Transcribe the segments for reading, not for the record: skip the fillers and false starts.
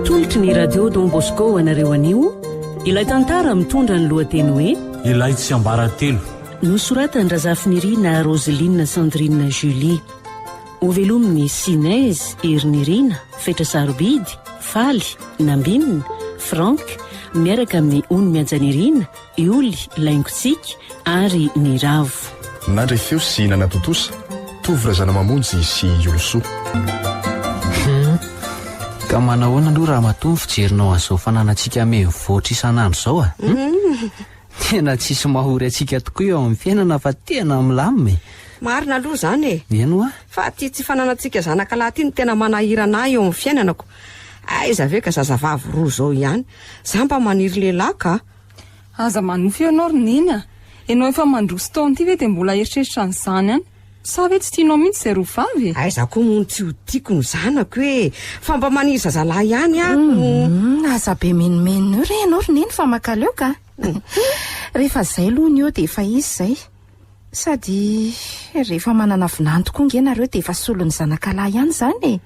Atolotry ny Radio Don Bosco ho anareo anio ilay tantara mitondra ny lohateny hoe Ilay tsiambaratelo. Nosoratan-dRazafinirina Roseline Sandrine Julie. Hovelomin'i Sinez, Herinirina, Fetra Sarobidy, Faly, Nambinina, Franck, miaraka amin'i Ony Mihajanirina, Ioly, Laingotsiky ary Niravo. Nandre feo sy nanatontosa, Tovo Razanamamonjy sy Iolosoa. Hum. Ka manahoana aloha ramatoa ny fijerinao an'izao fananantsika mivoatra isan'andro izao a? Hum. Tena tsisy mahory antsika tokoa eo amin'ny fiainana fa tena milamina e. Marina aloha izany e. Eny hoa. Fa ity tsy fananantsika zanaka lahy ity no tena manahirana ahy eo amin'ny fiainanako. Aiza ve ka zazavavy roa izao ihany. Za mba maniry lehilahy ka. Aza manofy eo ianao ry Neny a! Ianao efa mandroso taona ity ve dia mbola eritreritra an'izany ihany? Sa ve tsy tianao mihitsy izay roa vavy e? Aiza koa moa no tsy ho tiako ny zanako e! Fa mba maniry zazalahy ihany aho. Humm, aza be menomenona eo re ianao ry Neny fa mankaleo ka! Rehefa izay aloha ny eo dia efa izy izay. Sady rehefa manana vinanto koa nge nareo dia efa solon'ny zanakalahy ihany izany e!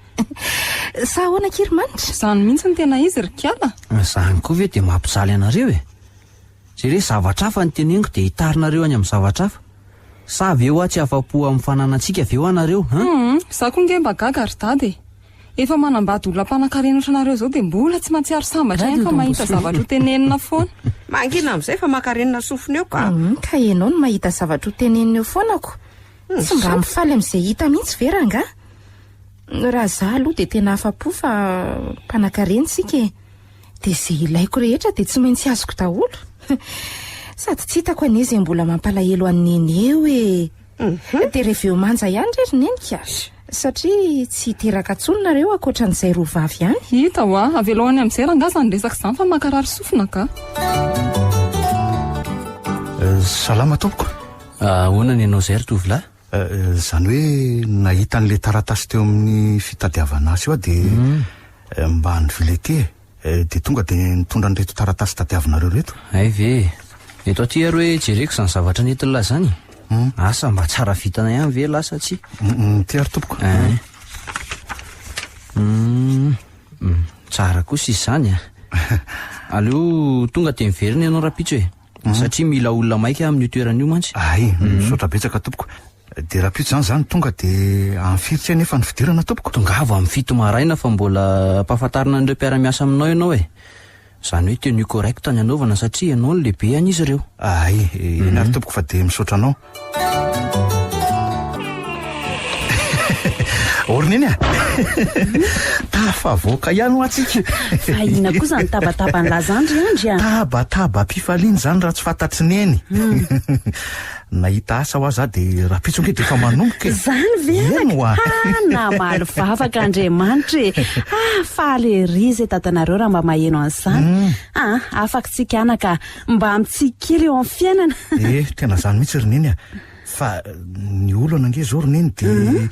Sa ahoana akia ry Manitra? Izany mihitsy no tena izy ry kiala! Izany koa ve dia mampijaly anareo e? Jereo zavatra hafa no teneniko dia hitarinareo any amin'ny zavatra hafa. Sa ve hoa tsy afa-po amin'ny fananantsika ve hoa nareo hein? Humm, za koa nge mba gaga ry dada e! Efa manambady olona mpanankarena ohatranareo zao dia mbola tsy mahatsiaro sambatra ihany fa mahita zavatra ho tenenina foana. Mangina amin'izay fa mankarenina sofina eo ka. Humm, ka ianao no mahita zavatra ho tenenina eo foana ko. Tsy mba mifaly amin'izay hita mihitsy ve rangahy? Raha za aloha dia tena afa-po fa mpanankarena isika e. Dia izay ilaiko rehetra dia tsy maintsy azoko daholo. Sady tsy hitako anie izay mbola mampalahelo an'i Neny eo e. Dia reveo manja ihany re ry Neny ka. Satria tsy hiteraka intsony nareo ankoatra an'izay roa vavy ihany. Hita hoa, avelao any amin'izay rangaha izany resaka izany fa mankarary sofina ka. Salama tompoko. Ahoana ny anao izay ry tovolahy? Izany hoe nahita an'ilay taratasy teo amin'ny fitadiavana asa io aho dia mba nivily aty e. Dia tonga dia nitondra an'ireto taratasy tadiavinareo ireto. Hay ve e. Eto aty ary hoe jereko izany zavatra nentin'lah izany. Asa mba tsara vintana ihany ve lah sa tsia? Ity ary tompoko. Ein. Tsara kosa izy izany a. Aleo tonga dia miverina ianao rahampitso e. Satria mila olona maika amin'io toerana io mantsy. Hay, misaotra betsaka tompoko. Dia rahampitso izany izany tonga dia amin'ny firy tsy anefa ny fidirana tompoko? Tongava amin'ny 7 maraina fa mbola ampahafantarina an'ireo mpiara-miasa aminao ianao e. Izany hoe tenue correcte ny anaovana satria ianao no lehibe an'izy ireo. Hay, eny ary tompoko fa dia misaotra anao. Orina iny a! Tafavoaka ihany hoa tsika. Fa inona koa izany tabataban'lah izany ry Andry a? Tabatabam-pifaliana izany raha tsy fantatry Neny. Nahita asa hoa za dia rahampitso ange dia efa manomboka e. Izany ve Eny anaka? hoa. Ha, namaly vavaka Andriamanitra e. Ah, faly ery izay dadanareo raha mba maheno an'izany. Ah, afaka tsika anaka. Mba mitsiky kely eo amin'ny fiainana. Eh, tena izany mihitsy ry Neny a. Fa ny olana ange izao ry Neny dia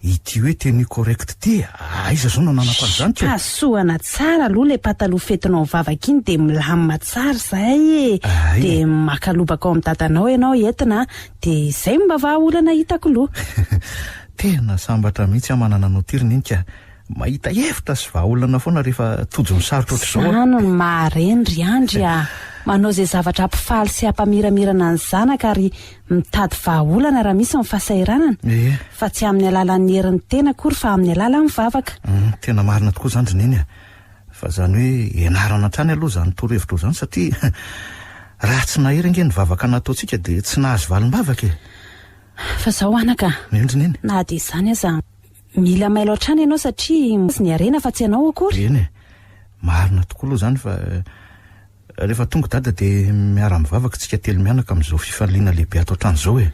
ity hoe tenue correcte ity e, aiza izao no ananako an'izany ka? Pasohana tsara aloha ilay pataloha fetinao mivavaka iny dia milamina tsara izay e. Ay. Dia maka lobaka ao amin'ny dadanao ianao entina dia izay no mba vahaolana hitako aloha. Tena sambatra mihitsy aho manana anao ity ry Neny ka. Mahita hevitra sy vahaolana foana rehefa tojo ny sarotra ohatr'izao aho. Izany no maha-reny ry Andry a! Manao izay zavatra hampifaly sy hampamiramirana ny zanaka ary mitady vahaolana raha misy ny fahasahiranana. Ie. Fa tsy amin'ny alalan'ny herin'ny tena akory fa amin'ny alalan'ny vavaka. Hum, tena marina tokoa izany ry Neny a! Fa izany hoe ianarana hatrany aloha izany torohevitra izany satria raha tsy nahery ange ny vavaka nataontsika dia tsy nahazo valim-bavaka e! Fa izao anaka a! Eny ry Neny. Na dia izany aza, Mila mailo hatrany ianao satria azy ny harena fa tsy ianao akory. Eny e, marina tokoa aloha izany fa rehefa tonga dada dia miara-mivavaka tsika telo mianaka amin'izao fifaliana lehibe ato an-trano izao e.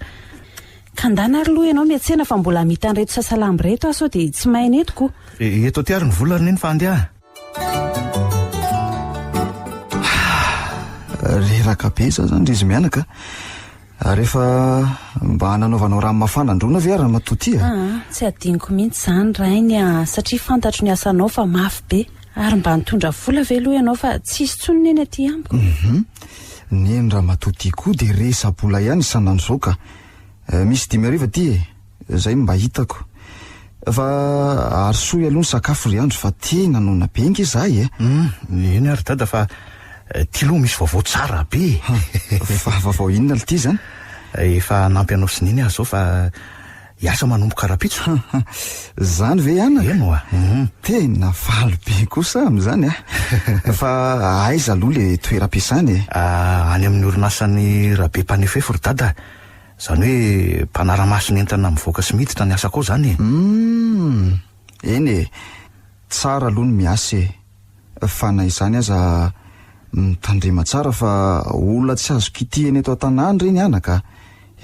Ka ndana ary aloha ianao miantsena fa mbola hamita an'ireto sasalambo ireto aho sao dia tsy maina eto ko. Eto aty ary ny vola ry neny fa andeha. Reraka be za zany ry izy mianaka. Ary efa mba nanaovanao rano mafana androana ve ramatoa ty a? Aa, tsy adinoko mihitsy izany Rainy a, satria fantatro ny asanao fa mafy be. Ary mba nitondra vola ve aloha ianao fa tsisy intsony neny aty amiko? Hum, neny ramatoa ty koa dia resa-bola ihany isan'andro izao ka. Misy 5000 aty e, izay no mba hitako. Fa arosoy aloha ny sakafo ry Andry fa tena noana be nge za e. Hum, eny ary dada fa ty aloha misy vaovao tsara be e. Fa vaovao inona lty zany? Efa hanampy anao sy neny aho zao fa hiasa manomboka rahampitso. Zany ve anaka? Eny oa. Hum. Tena faly be kosa amin'izany a. Fa aiza aloha le toeram-piasana e? Any amin'ny orinasan'i Rabe mpanefefo ry dada. Izany hoe mpanara-maso ny entana mivoaka sy miditra ny asako ao izany e! Humm! Eny e! Tsara aloha ny miasa e! Fa na izany aza mitandrema tsara fa olona tsy azo kitihina eto an-tanàna ireny anaka a!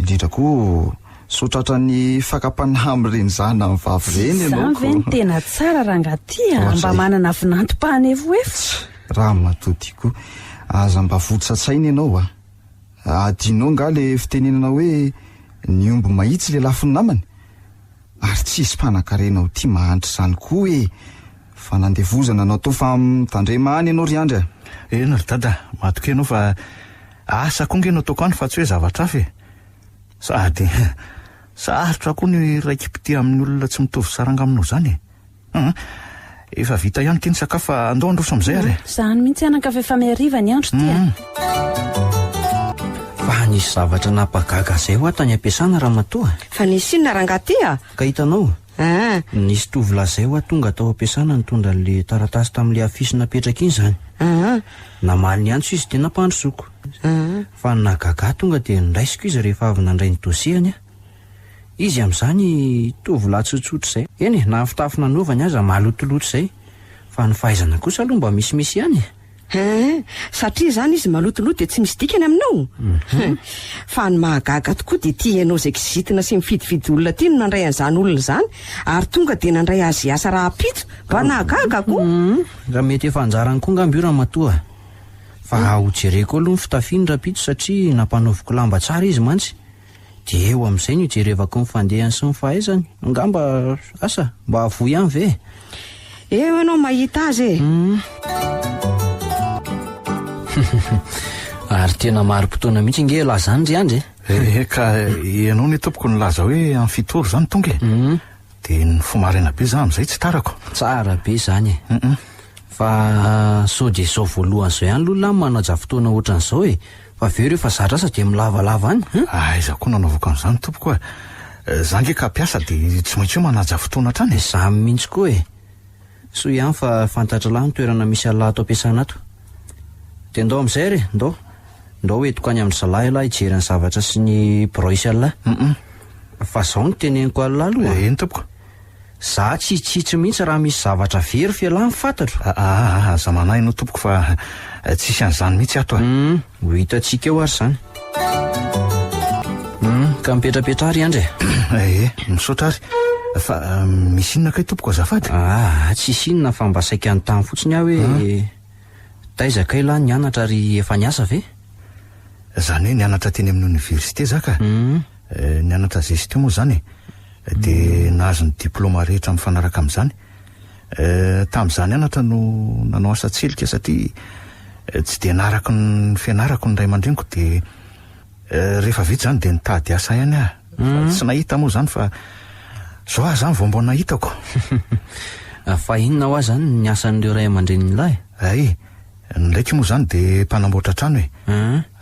Indrindra koa sao tratran'ny fakam-panahy amin'ireny zanany vavy ireny ianao Izany ve no ko! tena tsara rangahy ty a! Mba Ohatr'izay. manana vinanto mpanefoefo. Ramatoa ty koa, aza mba votsa-tsaina ianao a! Adinonao nga le fitenenana hoe ny omby mahitsy le lafon'ny namany? Ary tsisy mpanakarena ao ty mahantra izany koa e! Fanandevozana no atao fa mitandrema any ianao ry Andry a! Eny ry dada, matokia ianao fa asa koa nge no ataoko any fa tsy hoe zavatra hafa e! Sady sarotra koa ny raiki-pitia amin'ny olona tsy mitovy saranga aminao izany e! Hum, efa vita ihany ity ny sakafo fa andao handroso amin'izay ary e. Izany mihitsy anaka fa efa mihariva ny andro ity a. Fa nisy zavatra nampagaga izay hoa tany am-piasana ramatoa. Fa nisy inona rangahy ty a? Ka hitanao? Aa. Nisy tovolahy izay hoa tonga tao am-piasana nitondra an'ilay taratasy tamin'ilay afisy napetraka iny izany. Aa. Namaly ny antso izy dia nampandrosoako. Aa. Fa ny nahagaga ahy tonga dia noraisiko izy rehefa avy nandray ny dossier-ny aho. Izy amin'izany tovolahy tsotsotra izay. Eny e, na ny fitafy nanaovany aza malotoloto izay. Fa ny fahaizana kosa aloha mba misimisy ihany e. Hein, satria izany izy malotoloto dia tsy misy dikany aminao? Hein, fa ny mahagaga tokoa dia ity ianao izay kizitina sy mifidifidy olona ity no nandray an'izany olona izany ary tonga dia nandray azy hiasa rahampitso. Mba nahagaga ko! Raha mety efa anjarany koa angamba io ramatoa. Fa hojereko aloha ny fitafiany rahampitso satria nampanaoviko lamba tsara izy mantsy. Dia eo amin'izay no hijerevako ny fandehany sy ny fahaizany. Angamba, asa, mba havoa ihany ve e? Eo ianao mahita azy e! Ary tena marim-potoana mihitsy ange ialahy izany ry Andry e! Eh, ka ianao anie tompoko nilaza hoe amin'ny fito ora izany tonga e! Dia nifoha maraina be za amin'izay tsy tarako. Tsara be izany e! Fa sao dia izao voalohany izao ihany aloha lahy manaja fotoana ohatran'izao e! Fa avy eo rehefa zatra asa dia milavalava any hein! Aiza koa nanaovako an'izany tompoko a! Za nge ka mpiasa dia tsy maintsy hoe manaja fotoana hatrany e! Izany mihitsy koa e! Soa ihany fa fantatr'lah ny toerana misy an'lah ato am-piasana ato. Dia ndao amin'izay ary e! Ndao! Ndao hoentiko any amin-dry zalahy ialahy hijery ny zavatra sy ny birao hisy an'lah. Fa zao no teneniko an'lah aloha a! Eny tompoko. Za tsy hitsitsy mihitsy raha misy zavatra very f'ialahy ny fantatro. Aa, aza manahy ianao tompoko fa tsisy an'izany mihitsy ato a. Hum, ho hitantsika eo ary izany. Hum, ka mipetrapetraha ry Andry e. Ee, misaotra ary. Fa misy inona kay tompoko azafady? Aa, tsisy inona fa mba saika hanontany fotsiny aho hoe taiza kay lahy nianatra ary efa niasa ve? Izany hoe nianatra teny amin'ny oniversite za ka. Nianatra gestion moa izany e. Dia nahazo ny diplaoma rehetra mifanaraka amin'izany. Tamin'izaho nianatra no nanao asa tselika satria tsy dia naharaka ny fianarako ny ray aman-dreniko dia rehefa vita izany dia nitady asa ihany aho. Fa tsy nahita moa izany fa izao aho izany vao mba nahitako. Fa inona hoa izany ny asan'ireo ray aman-drenin'ilay? Hay, Ny raiko moa izany dia mpanamboatra trano e.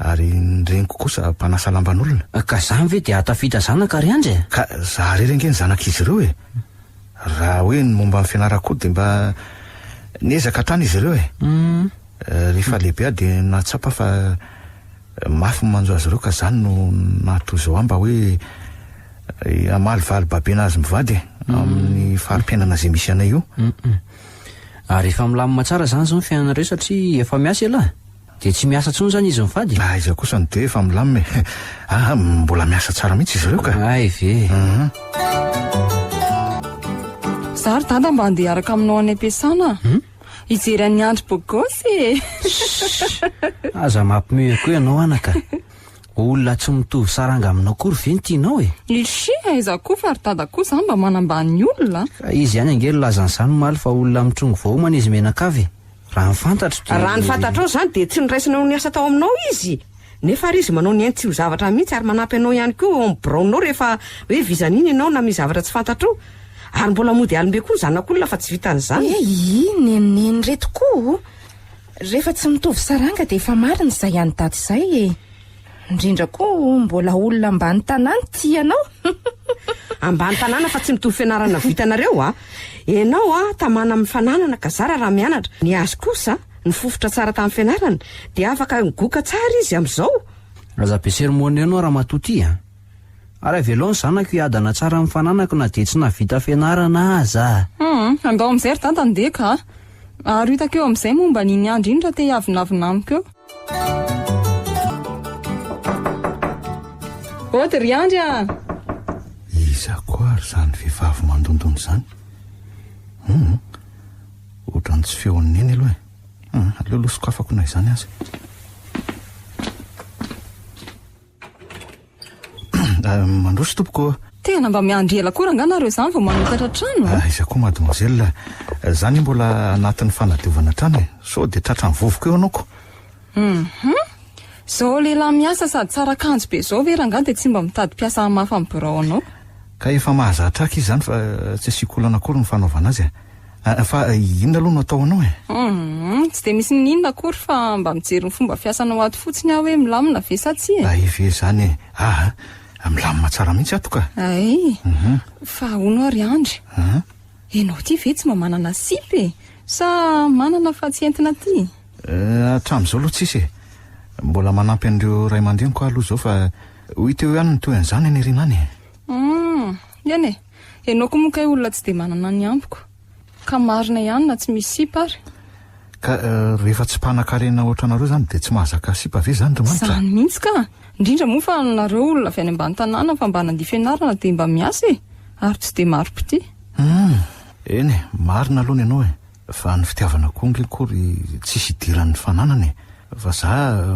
Ary ny reniko kosa mpanasa lamban'olona. Ka zany ve dia hahatafita zanaka ry Andry e? Ka za irery ange ny zanak'izy ireo e. Raha hoe ny momba ny fianarako koa dia mba niezaka hatrany izy ireo e. Rehefa lehibe aho dia nahatsapa fa mafy ny manjo azy ireo ka izany no nahatoa izao ahy mba hoe hamalivaly babena azy mivady e, amin'ny fari-piainana izay misy anay io. Ary efa milamina tsara izany izao ny fiainanareo satria efa miasa ialahy? Dia tsy miasa intsony izany izy mivady? Aiza kosa no dia efa milamina e! Ah, mbola miasa tsara mihitsy izy ireo ka! Hay ve! Za ry dada mba handeha hiaraka aminao any am-piasana a! Hijery an'i Andry bogosy e! Aza mampimoehy koa ianao anaka! Olona tsy mitovy saranga aminao akory ve no tianao e? Ishi, aiza koa fa ry dada koa zany mba manambany olona a! Ka izy ihany ange nilaza an'izany omaly fa olona mitrongy vao homana izy mianakavy e! Raha ny fantatro dia. Raha ny fantatrao izany dia tsy noraisinao ho niasa tao aminao izy! Nefa ary izy manao ny ainy tsy ho zavatra mihitsy ary manampy anao ihany koa ao amin'ny biraonao rehefa hoe vizana iny ianao na misy zavatra tsy fantatrao. Ary mbola mody alim-be koa ny zanak'olona fa tsy vitan'izany. Eh, i nenoneno ireto koa o! Rehefa tsy mitovy saranga dia efa marina izay an'i dada izay e! Indrindra koa mbola olona ambany tanàna tia anao. Ambany tanàna fa tsy mitovy fianarana vitanareo a! Ianao a, tamana amin'ny fananana ka zara raha mianatra. Ny azy kosa, nifofotra tsara tamin'ny fianarana dia afaka migoka tsara izy amin'izao. Aza be sermona eo ianao ramatoa ty a! Ary avelao ny zanako hiadana tsara amin'ny fananako na dia tsy nahavita fianarana aza. Hum, andao amin'izay ry dada andeha ka. Ary ho hitako eo amin'izay momba an'iny andry iny raha te hiavonavona amiko eo. Ody ry andry a! Iza koa ary izany vehivavy mandondona izany? Hum, ohatran'ny tsy feon'i Neny aloha e. Hum, aleo aloha sokafako na izany aza. Mandroso tompoko ô. Tena mba miandry ela koa rangaha nareo izany vao manokatra trano a! Aiza koa mademoiselle, za anie mbola anatin'ny fanadiovana trano e, sao dia tratran'ny vovoka eo anao ko. Hum, zao lehilahy miasa sady tsara akanjo be zao ve rangaha dia tsy mba mitady mpiasa hamafa ny birao anao? Ka efa mahazatra aky izy izany fa tsy asiako olana akory ny fanaovana azy e. Fa inona aloha no atao anao e? Humm, tsy dia misy n'inona akory fa mba mijery ny fomba fiasanao ato fotsiny aho hoe milamina ve sa tsia e? Hay ve izany e! Aa, milamina tsara mihitsy ato ka! Hay, fa hono aho ry Andry, ianao ity ve tsy mba manana sipa e? Sa manana fa tsy entina aty? Hatramin'izao aloha tsisy e! Mbola manampy an'ireo ray aman-dreniko aho aloha izao fa ho hita eo ihany ny tohin'izany any aoriana any e! Humm, eny e! Enao koa moa kay olona tsy dia manana ny ampiko. Ka marina ihany na tsy misy sipa ary. Ka rehefa tsy mpanakarena ohatranareo zany dia tsy mahazaka sipa ve zany ry Manitra? Zany mihitsy ka! Indrindra moa fa nareo olona avy any ambany tanàna fa mba nandia fianarana dia mba miasa e! Ary tsy dia maro mpitia. Humm! Eny e, marina aloha ny anao e! Fa ny fitiavana koa ange akory tsisy idiran'ny fananana e! Fa za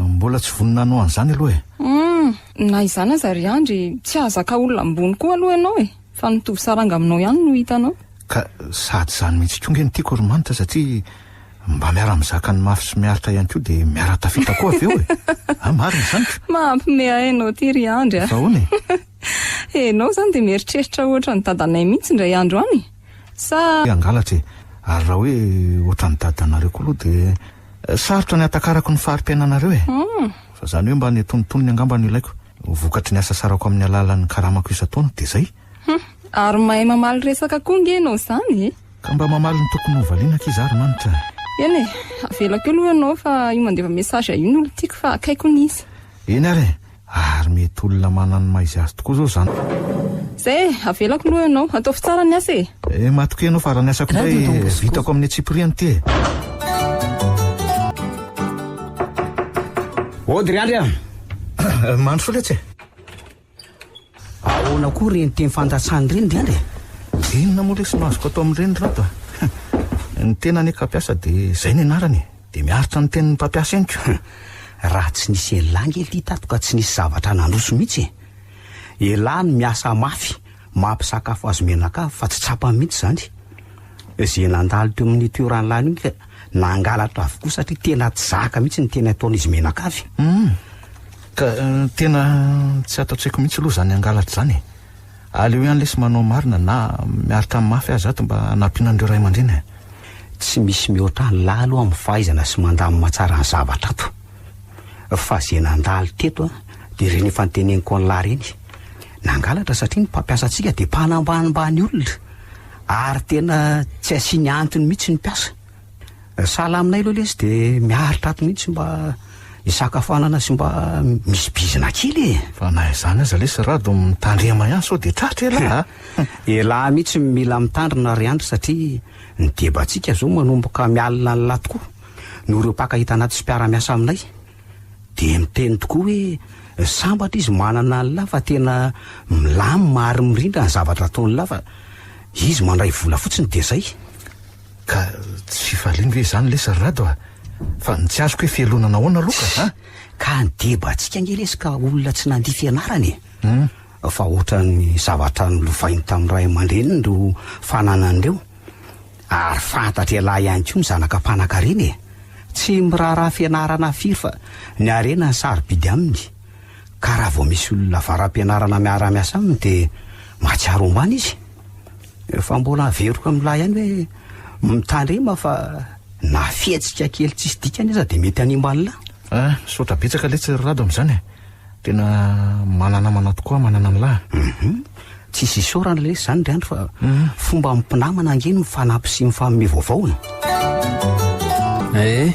mbola tsy vonona hanao an'izany aloha e! Humm! Na izany aza ry Andry, tsy hahazaka olona ambony koa aloha ianao e! Fa ny mitovy saranga aminao ihany no hitanao. Ka sady izany mihitsy koa ange no tiako ry Manitra satria mba miara-mizaka ny mafy sy miaritra ihany koa dia miara-tafita koa avy eo e! Ah, marina izany ko! Mampime ahy ianao ity ry Andry a! Fa ahoana e? Ianao izany dia mieritreritra ohatran'ny dadanay mihitsy indray andro any? Sa. Hangalatra e! Ary raha hoe ohatran'ny dadanareo koa aloha dia sarotra ny hahatakarako ny fari-piainanareo e! Fa izany hoe mba ny antonontonony angamba no ilaiko. Vokatry ny hasasarako amin'ny alalan'ny karamako isan-taona dia izay. Hum! Ary mahay mamaly resaka koa nge ianao izany e! Ka mba mamaly ny tokony ho valiana akia za ry Manitra a! Eny e! Avelako eo aloha ianao fa io mandefa message io ny olon-tiako fa akaiky hono izy. Eny ary e! Ary mety olona manana ny maha izy azy tokoa izao izany. Zay e! Avelako aloha ianao. Ataovy tsara ny asa e! Eh, matokia ianao fa raha ny asako indray vitako amin'ny antsipiriany ity e! Ody ry Andry a! Mandrosoa letsy e! Ahoana koa ireny teny fandatsana ireny ry Andry e? Inona moa lesy no azoko atao amin'ireny Rado a? Ny tena anie ka mpiasa dia izay ny anarany e! Dia miaritra ny tenin'ny mpampiasa ihany ko. Raha tsy nisy elah nge ity tato ka tsy nisy zavatra nandroso mihitsy e! Elah no miasa mafy mampisakafo azy mianakavy fa tsy tsapany mihitsy izany. Ze nandalo teo amin'io toeran'lah io nge nangalatra avokoa satria tena tsy zaka mihitsy ny teny ataon'izy mianakavy. Hum! Ka tena tsy ato an-tsaiko mihitsy aloha izany hangalatra izany e! Aleo ihany lesy manao marina na miaritra ny mafy aza ato mba hanampiana an'ireo ray aman-dreny e! Tsy misy mihoatra an'lah aloha amin'ny fahaizana sy mandamina tsara ny zavatra ato. Fa ze nandalo teto dia ireny efa noteneniko an'lah ireny. Nangalatra satria ny mpampiasa antsika dia mpanambanimbany olona ary tena tsy asiany antony mihitsy ny mpiasa. Sahala aminay aloha lesy dia miaritra ato mihitsy mba hisakafoanana sy mba misy bizina kely e! Fa na izany aza lesy Rado mitandrema ihany sao dia tratra elah a! Elah mihitsy no mila mitandrina ry Andry satria ny debantsika zao manomboka mialona an'lah tokoa noho ireo mpaka hita anaty sy mpiara-miasa aminay. Dia miteny tokoa hoe sambatra izy manana an'lah fa tena milamina ary mirindra ny zavatra ataon'lah fa izy mandray vola fotsiny dia zay. Ka tsy fifaliana ve izany lesy ry Rado a? Fa ny tsy azoko hoe fialonana ahoana aloha ka a? Ka ny debantsika ange lesy ka olona tsy nandia fianarana e! Fa ohatran'ny zavatra nolovainy tamin'ny ray aman-dreniny ireo fananany ireo. Ary fantatr'ialahy ihany koa ny zanaka mpanankarena e! Tsy miraharaha fianarana firy fa ny harena no sarobidy aminy. Ka raha vao misy olona avara-pianarana miara-miasa aminy dia mahatsiaro ambany izy. Fa mbola averiko amin'lah ihany hoe mitandrema fa na fihetsika kely tsisy dikany aza dia mety hanimba an'lah. Ah, misaotra betsaka letsy ry Rado amin'izany e. Tena mananamana tokoa manana an'lah. Hum, tsisy isaorana lesy izany ry Andry fa fomba mpinamana ange ny mifanampy sy mifanome vaovao e. Eh,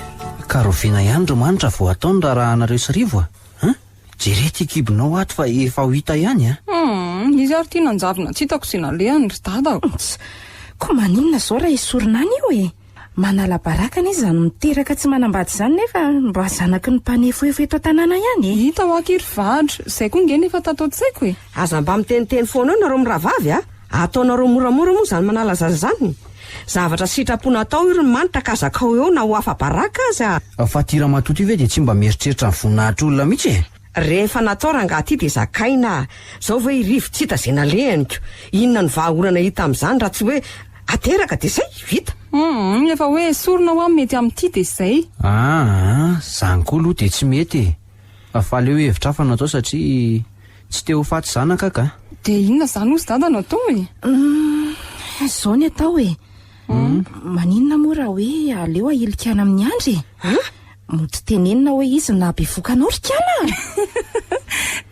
ka rahoviana ihany ry Manitra vao atao ny raharahanareo sy Rivo a? Hein? Jereo ity kibonao ato fa efa ho hita ihany a! Hum, izy ary ity nanjavona tsy hitako izay nalehany ry dada o! Tss, koa maninona izao raha esorina any io e? Manala baraka anie izany miteraka tsy manambady izany nefa mba zanaky ny mpanefoefo eto an-tanàna ihany e! Hita hoa akia ry Vadra, izay koa nge no efa tato an-tsaiko e! Aza mba miteniteny foana eo nareo mirahavavy a! Ataonareo moramora moa izany manala zaza izany? Zavatra sitrapo natao io ry Manitra ka zakao eo na ho afa-baraka aza. Fa ty ramatoa ty ve dia tsy mba mieritreritra ny voninahitr'olona mihitsy e? Rehefa natao rangaha ty dia zakaina a! Zao ve i Rivo tsy hita izay nalehany ko! Inona no vahaolana hita amin'izany raha tsy hoe ateraka dia zay, vita. Humm, efa hoe esorina hoa mety amin'ity dia zay. Aa, zany koa aloha dia tsy mety e! Fa aleo hevitra hafa no atao satria tsy te ho faty zanaka ka. Dia inona izany hozy dada no atao e? Humm, izao ny atao e! Maninona moa raha hoe aleo ahilika any amin'i Andry e? Mody tenenina hoe izy no nahabevoka anao ry kala a!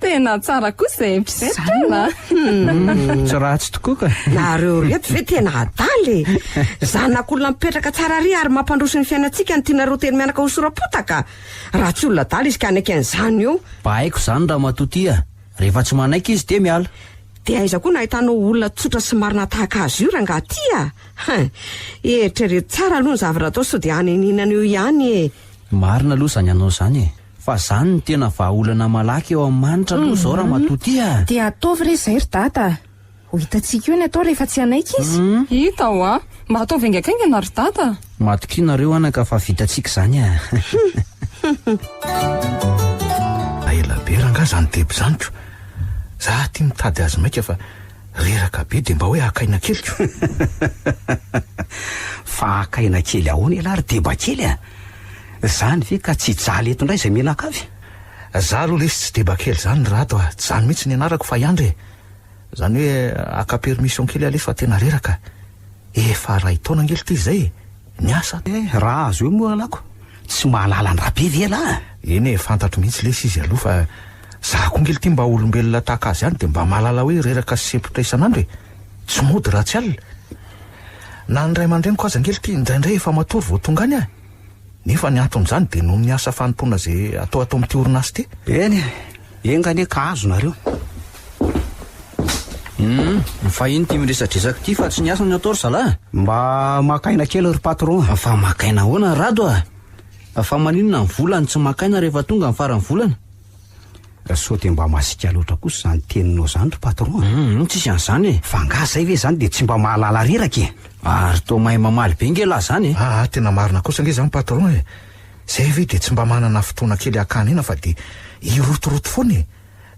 Tena tsara kosa izay hevitra izay ry kala a! Tsy ratsy tokoa ka! Nareo reto ve tena adala e! Zanak'olona mipetraka tsara ary ary mampandroso ny fiainantsika no tianareo telo mianaka ho sora-potaka? Raha tsy olona adala izy ka hanaiky an'izany eo. Mba haiko izany ramatoa ty a! Rehefa tsy manaiky izy dia miala. Dia aiza koa no ahitanao olona tsotra sy marina tahaka azy io rangahy ty a! Hein! Eritrereto tsara aloha ny zavatra atao sao dia haneninana eo ihany e! Marina aloha izany anao izany e! Fa izany no tena vahaolana malaky eo amin'ny manitra aloha izao ramatoa ty a! Dia ataovy re izay ry dada a! Ho hitantsika eo ny atao rehefa tsy hanaiky izy. Hita hoa! Mba ataovy haingankaingana ry dada a! Matokia nareo anaka fa vitantsika izany a! Ela be rangaha zany deba zany ko! Za aty mitady azy maika fa reraka be de mba hoe haka aina kely ko! Fa haka aina kely ahoana ialahy ry deba kely a! Zany ve ka tsy hijaly eto indray izay mianakavy? Za aloha lesy tsy deba kely zany ry Rado a! Tsy zany mihitsy ny anarako fa i Andry e! Zany hoe haka permission kely alefa fa tena reraka. Efa ray taona ange lty zay e! Niasa. Eh, raha azo eo moa alako, tsy mahalala an Rabe ve ialahy a? Eny e, fantatro mihitsy lesy izy aloha fa za koa ange lty mba olombelona tahaka azy ihany dia mba mahalala hoe reraka sy sempotra isan'andro e! Tsy mody raha tsy alina. Na ny ray aman-dreniko aza ange lty indraindray efa matory vao tonga any aho. Nefa ny anton'izany dia noho ny asa fanompoana izay atao ato amin'ity orinasa ity. Eny e, enga anie ka azo nareo. Hum, fa ino ity miresadresaka ity fa tsy ny asa no atao ry zalahy? Mba maka aina kely ry patron a. Fa maka aina ahoana ry Rado a? Fa maninona ny vola no tsy maka aina rehefa tonga ny faran'ny volana? Sao dia mba masiaka loatra kosa izany teninao izany ry patron a? Hum, tsisy an'izany e. Fa angaha izay ve izany dia tsy mba mahalala reraka e? Ary toa mahay mamaly be nge lahy izany e. Aa, tena marina kosa ange izany patron e. Izay ve dia tsy mba manana fotoana kely hakana aina fa dia hirotoroto foana e.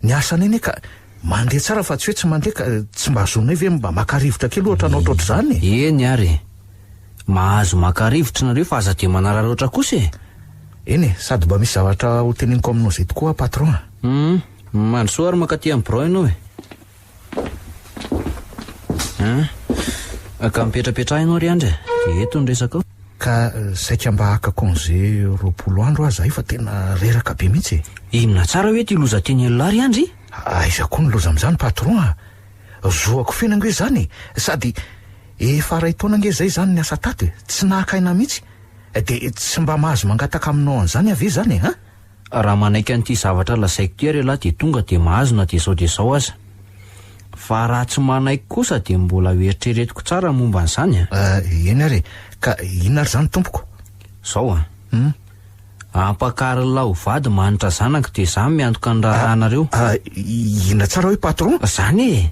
Ny asanay anie ka mandeha tsara fa tsy hoe tsy mandeha ka tsy mba zonay ve mba maka rivotra kely ohatra anao ohatrohatr'izany e? Eny ary e! Mahazo maka rivotra nareo fa aza dia manararaotra kosa e! Eny e, sady mba misy zavatra ho teneniko aminao izay tokoa aho patron a! Hum, mandrosoa ary mankaty amin'ny birao ianao e! Hein? Ka mipetrapetraha ianao ry Andry a! Dia eto ny resaka ao. Ka saika mba haka congé 20 andro aho zahay fa tena reraka be mihitsy e! Inona tsara hoe ity loza teny an'lah ry Andry? Aiza koa ny loza amin'izany patron a! Zoako feno ange izany e! Sady efa iray taona ange izay izany niasa tato e! Tsy naka aina mihitsy! Dia tsy mba mahazo mangataka aminao an'izany aho ve izany e! An? Raha manaiky an'ity zavatra lazaiko ity ary ialahy dia tonga dia mahazo na dia izao dia izao aza. Fa raha tsy manaiky kosa dia mbola ho eritreretiko tsara ny momba an'izany a! Eny ary e! Ka inona ary izany tompoko? Izao a! Ampakarin'lah ho vady manitra zanako dia izaho miantoka ny raharahanareo. Inona tsara hoe patron? Izany e!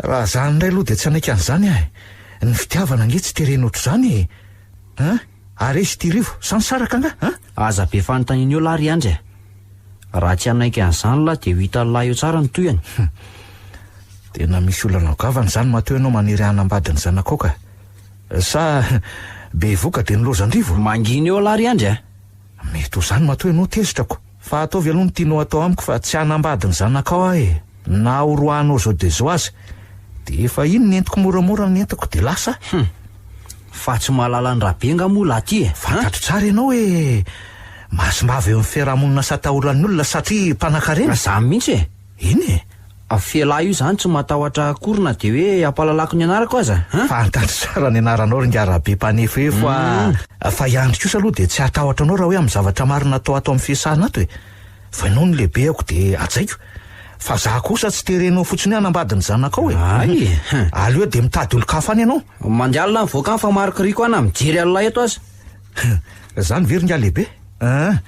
Raha izany indray aloha dia tsy hanaiky an'izany aho e! Ny fitiavana ange tsy terena ohatr'izany e! An! Ary izy ity Rivo, sa nisaraka angaha? An! Aza be fanontaniana eo lahy ry Andry a! Raha tsy hanaiky an'izany lahy dia ho hitan'lahy eo tsara ny tohiny. Hum. Tena misy olana goavana izany matoa ianao maniry hanambady ny zanakao ka. Sa bevoka dia nilaozan-dRivo? Mangina eo lahy ry Andry a! Mety ho izany matoa ianao tezitra ko. Fa ataovy aloha ny tianao atao amiko fa tsy hanambady ny zanakao aho e! Na horoahanao izao dia izao aza. De efa iny nentiko moramora ny entako de lasa. Hum. Fa tsy mahalala an'i Rabe nga moa lahy ty e? Fantatro tsara ianao hoe masimbavy eo amin'ny fiarahamonina sy atahoran'ny olona satria mpanankarena. Zany mihitsy e! Eny e! F'elah io zany tsy matahotra akory na dia hoe ampahalalako ny anarako aza an! Fantatro tsara ny anaranao ry ingahy Rabe mpanefoefo a! Fa i Andry kosa aloha dia tsy hatahotra anao raha hoe amin'ny zavatra marina atao ato amin'ny fiasana ato e! Fa ianao no lehibehako dia hajaiko. Fa za kosa tsy terenao fotsiny hoe hanambady ny zanakao e! Hay e! Aleo dia mitady olon-kafa any ianao. Mandeha alina mivoaka any fa marikoriko aho na mijery an'ilay eto aza. Zany ve ry ingahy lehibe? An!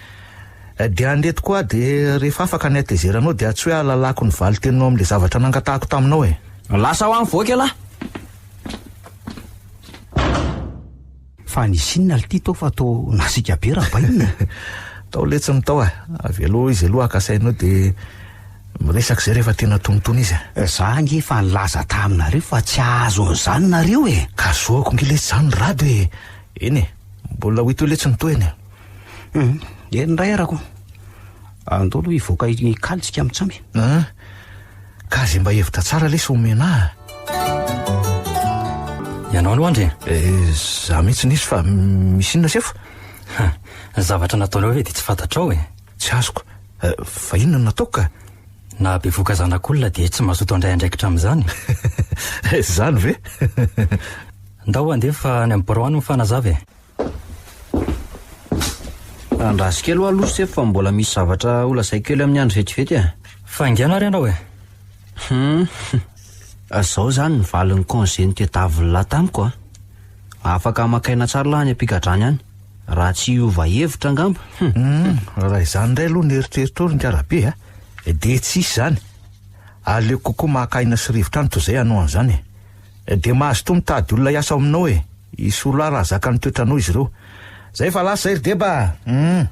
Dia andeha tokoa aho dia rehefa afaka ny hatezeranao dia tsy hoe hahalalako ny valin-teninao amin'ilay zavatra nangatahako taminao e! Lasa ho any mivoaka ialahy. Fa nisy inona lty tao fa toa nasiaka be rabainina e? Tao letsy ny tao e! Avelao izy aloha haka saina eo dia miresaka izay rehefa tena tonitony izy e! Za ange efa nilaza taminareo fa tsy hahazo an'izany nareo e! Kazoako ange letsy izany ry Rado e! Eny e! Mbola ho hita eo letsy ny tohiny e! Hum, eny indray arako. Andao aloha hivoaka hikaly tsika mitsamby. An! Ka ze mba hevitra tsara lesy omena ahy. Ianao aloha Andry e. Eh, za mihitsy nisy fa misy inona sefo? Ha, ny zavatra nataonao ve dia tsy fantatrao e? Tsy azoko. Eh, fa inona no nataoko ka? Na bevoka zanak'olona dia tsy mazoto handray andraikitra amin'izany. Izany ve? Ndao handeha fa any amin'ny birao any mifanazava e. Andraso kely hoa aloha sefo fa mbola misy zavatra ho lazaiko kely amin'ny andro vetivety e. Faingàna ary ianao e. Hum. Zao zany ny valin'ny congé notediavin'lah tamiko a. Afaka maka aina tsara lah any am-pigadrana any. Raha tsy hiova hevitra angamba. Hum. Raha izany indray aloha ny eritreritrao ry Ngarabe a, dia tsy hisy izany. Aleoko kokoa maka aina sy rivotra any toy izay hanao an'izany e. Dia mazotoa mitady olona hiasa ao aminao e. Hisolo ahy raha zakan'ny toetranao izy ireo. Zay fa lasa zay ry deba a! Hum.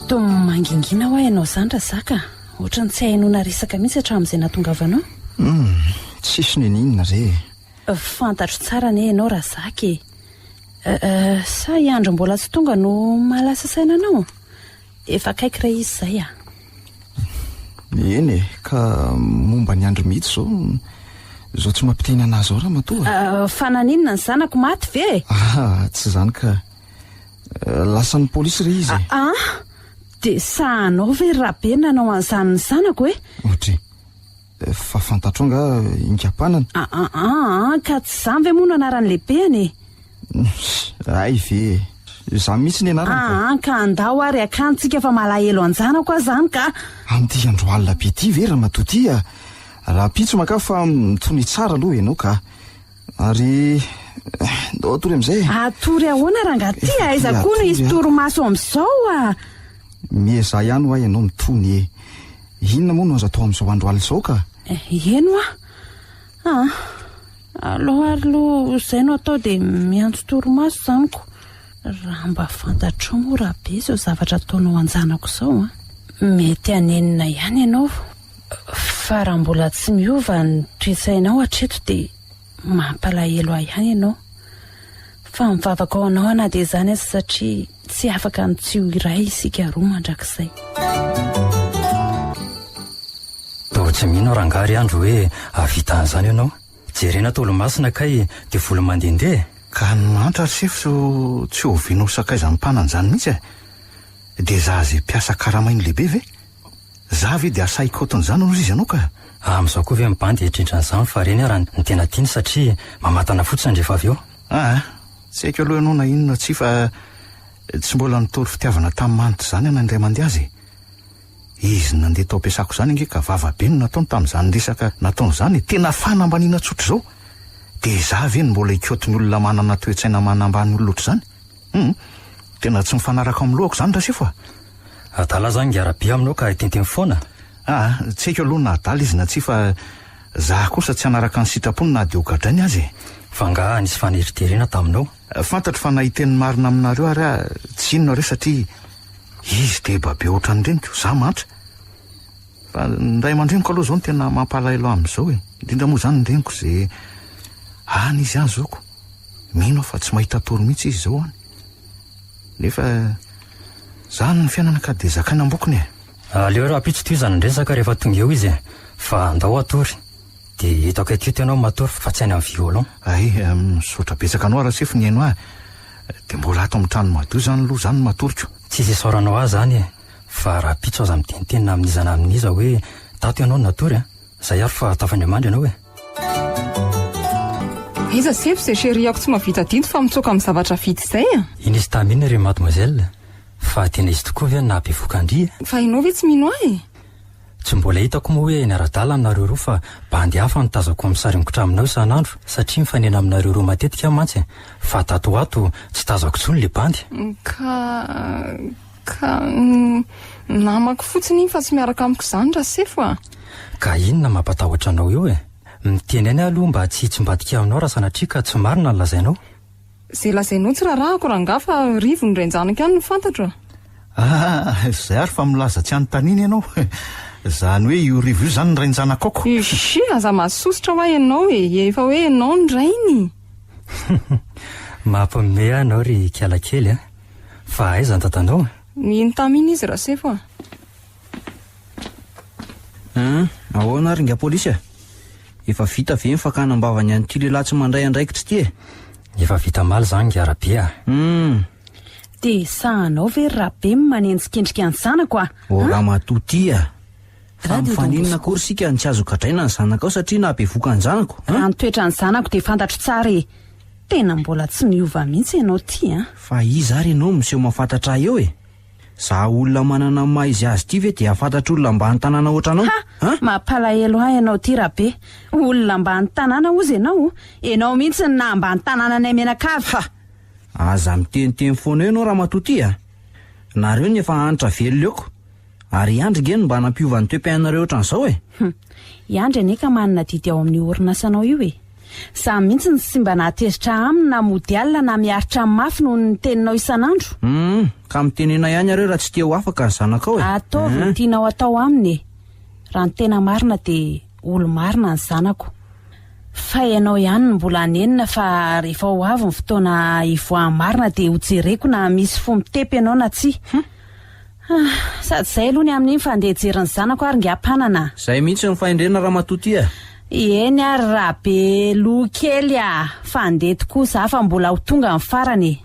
Toa mangingina hoa ianao izany Razaka a! Ohatran'ny tsy ahenoana resaka mihitsy hatramin'izay nahatongavanao. Hum, tsisy n'inon'inona re e! Fantatro tsara anie ianao Razaka e! Euh, sa i Andry mbola tsy tonga no mahalasa saina anao? Efa akaiky re izy izay a! Eny e, ka momba an'i Andry mihitsy izao izao tsy mampiteny anà izao ramatoa a! Fa naninona ny zanako maty ve e? Ah, tsy izany ka. Lasan'ny polisy re izy e! Ah! Dia sahanao ve ry Rabe nanao an'izany ny zanako e? Ohatry. Fa fantatrao nga ingapanana? Aa ka tsy izany ve moa no anaran'ny lehibeny e? Hay ve e! Izany mihitsy ny anarany ka. Aa ka andao ary akany tsika fa malahelo an-janako aho izany ka. Amin'ity andro alina be ity ve ramatoa ity a! Rahampitso maka fa mitonia tsara aloha ianao ka. Ary ndao hatory amin'izay e. Hatory ahoana rangahy ty? Aiza koa no hisy torimaso amin'izao a! Miezaha ihany hoa ianao mitony e! Inona moa no azo atao amin'izao andro alina izao ka? Eny hoa! Ah! Aleo ary aloha izay no atao dia miantso torimaso izany ko! Raha mba fantatrao moa Rabe izao zavatra ataonao an-janako izao an! Mety hanenina ihany ianao fa raha mbola tsy miova ny toe-tsainao hatreto dia mampalahelo ahy ihany ianao. Fa mivavaka ho anao aho na dia izany aza satria tsy afaka ny tsy ho iray isika roa mandrakizay. Toa tsy mino aho rangahy ry Andry hoe hahavita an'izany ianao. Jerena ato Olomasina kay devoly mandehandeha e! Ka ny mahantra ry sefo tsy oviana ho sakaizan'ny mpanan'izany mihitsy e! Dia za ze mpiasa karamainy lehibe ve? Za ve dia asahy kaotin'izany hozy izy anao ka! Amin'izao koa ve ny bandy hieritreritra an'izany fa reny ara no tena tiany satria mamatana fotsiny rehefa avy eo. Aa, tsy haiko aloha ianao na inona na tsia fa tsy mbola nitory fitiavana tamin'ny manitra izany aho na indray mandeha aza e! Izy nandeha tao am-piasako izany ange ka vava be no nataony tamin'izany resaka nataony izany e! Tena fanambaniana tsotr'izao! Dia izaho ve no mbola hikaoty ny olona manana toe-tsaina manambany olona ohatr'izany? Hum! Tena tsy mifanaraka amin'ny lohako izany Rasefo a! Adala zany ngy Rabe aminao ka hiteniteny foana? Aa, tsy haiko aloha na adala izy na tsia fa za kosa tsy hanaraka ny sitrapony na dia ho gadrainy aza e! Fa angaha nisy faneriterena taminao? Fantatro fa na hiteny ny marina aminareo ary aho tsy hino nareo satria izy deba be ohatran'ny reniko, za mantra. Fa ny ray aman-dreniko aloha izao no tena mampalahelo ahy amin'izao e! Indrindra moa izany ny reniko izay any izy any zoko. Mino aho fa tsy mahita tory mihitsy izy izao any. Nefa izany ny fiainana ka dia zakaina ambokony e! Aleo rahampitso tohizana ny resaka rehefa tonga eo izy e! Fa andao hatory. Dia eto akaiky eto ianao matory fa tsy any amin'ny violon. Hay, misaotra betsaka anao Rasefo nihaino ahy. Dia mbola ato amin'ny trano madio izany aloha izany no matoriko. Tsisy isaoranao ahy izany e! Fa rahampitso aza miteniteny na amin'iza na amin'iza hoe tato ianao no natory a! Zay ary fa tafandriamandry ianao e! Aiza sefo izay chérie-ako tsy mahavita adidy fa mitsoaka amin'ny zavatra vita izay a! Iny izy tamin'iny ry mademoiselle, fa tena izy tokoa ve no nahabevoka an-dry e? Fa ianao ve tsy mino ahy e? Tsy mbola hitako moa hoe niara-dalana nareo roa fa bandy hafa no tazako misaringotra aminao isan'andro satria mifanena aminareo roa matetika aho mantsy e! Fa tato ho ato tsy tazako intsony le bandy. Ka ka namako fotsiny iny fa tsy miaraka amiko izany Rasefo a! Ka inona mampatahotra anao eo e? Miteny aina aloha mba tsy hitsimbadika aminao raha sanatria ka tsy marina ny lazainao. Izay lazainao tsy rarahako rangahy fa Rivo ny rain-janako ihany no fantatro a! Ah, izay ary fa milaza tsy anontaniana ianao. Izany hoe io Rivo io izany ny rain-janakao ko. Ishh, aza mahasosotra hoa ianao e, efa hoe ianao ny rainy. Mampiomehy ahy ianao ry kiala kely a! Fa aiza ny dadanao? Iny tamin izy Rasefo a! An, ahoana ary ingahy polisy a? Efa vita ve ny fakana am-bavany an'ity lehilahy tsy mandray andraikitra ity e? Efa vita omaly izany ingahy Rabe a! Hum. Dia sahanao ve ry Rabe ny manenjikendrika ny zanako a? Ô ramatoa ty a! Fa mifaninona akory isika no tsy azo gadraina ny zanakao satria nahabevoka ny zanako an? Raha ny toetran'ny zanako dia fantatro tsara e! Tena mbola tsy miova mihitsy ianao ty an! Fa iza ary ianao no miseho mahafantatra ahy eo e? Za olona manana ny maha izy azy ity ve dia hahafantatra olona ambany tanàna ohatranao? Ha! An? Mampalahelo ahy ianao ty Rabe. Olona ambany tanàna hozy ianao? Ianao mihitsy no naha ambany tanàna anay mianakavy. Ha! Aza miteniteny foana eo ianao ramatoa ty a! Nareo no efa hanitra velona eoko. Ary i Andry nge no mba nampiova ny toe-piainanareo ohatran'izao e! Hum. I Andry anie ka manana adidy ao amin'io orinasanao io e! Za mihitsy no tsy mba nahatezitra aminy na mody alina na miaritra mafy noho ny teninao isan'andro. Hum, ka mitenena ihany areo raha tsy te ho afaka ny zanakao e! Ataovy ny tianao atao aminy e! Raha ny tena marina dia olo-marina ny zanako. Fa ianao ihany no mbola hanenina fa rehefa ho avy ny fotoana hivoahan'ny marina dia hojereko na misy fo mitepy ianao na tsia. Hum. Ah, sady izay aloha ny amin'iny fa andeha hijery ny zanako ary ingahy mpanana a! Izay mihitsy ny fahendrena ramatoa ty a! Eny ary Rabe loha kely a! Fa andeha tokoa za fa mbola ho tonga ny farany e!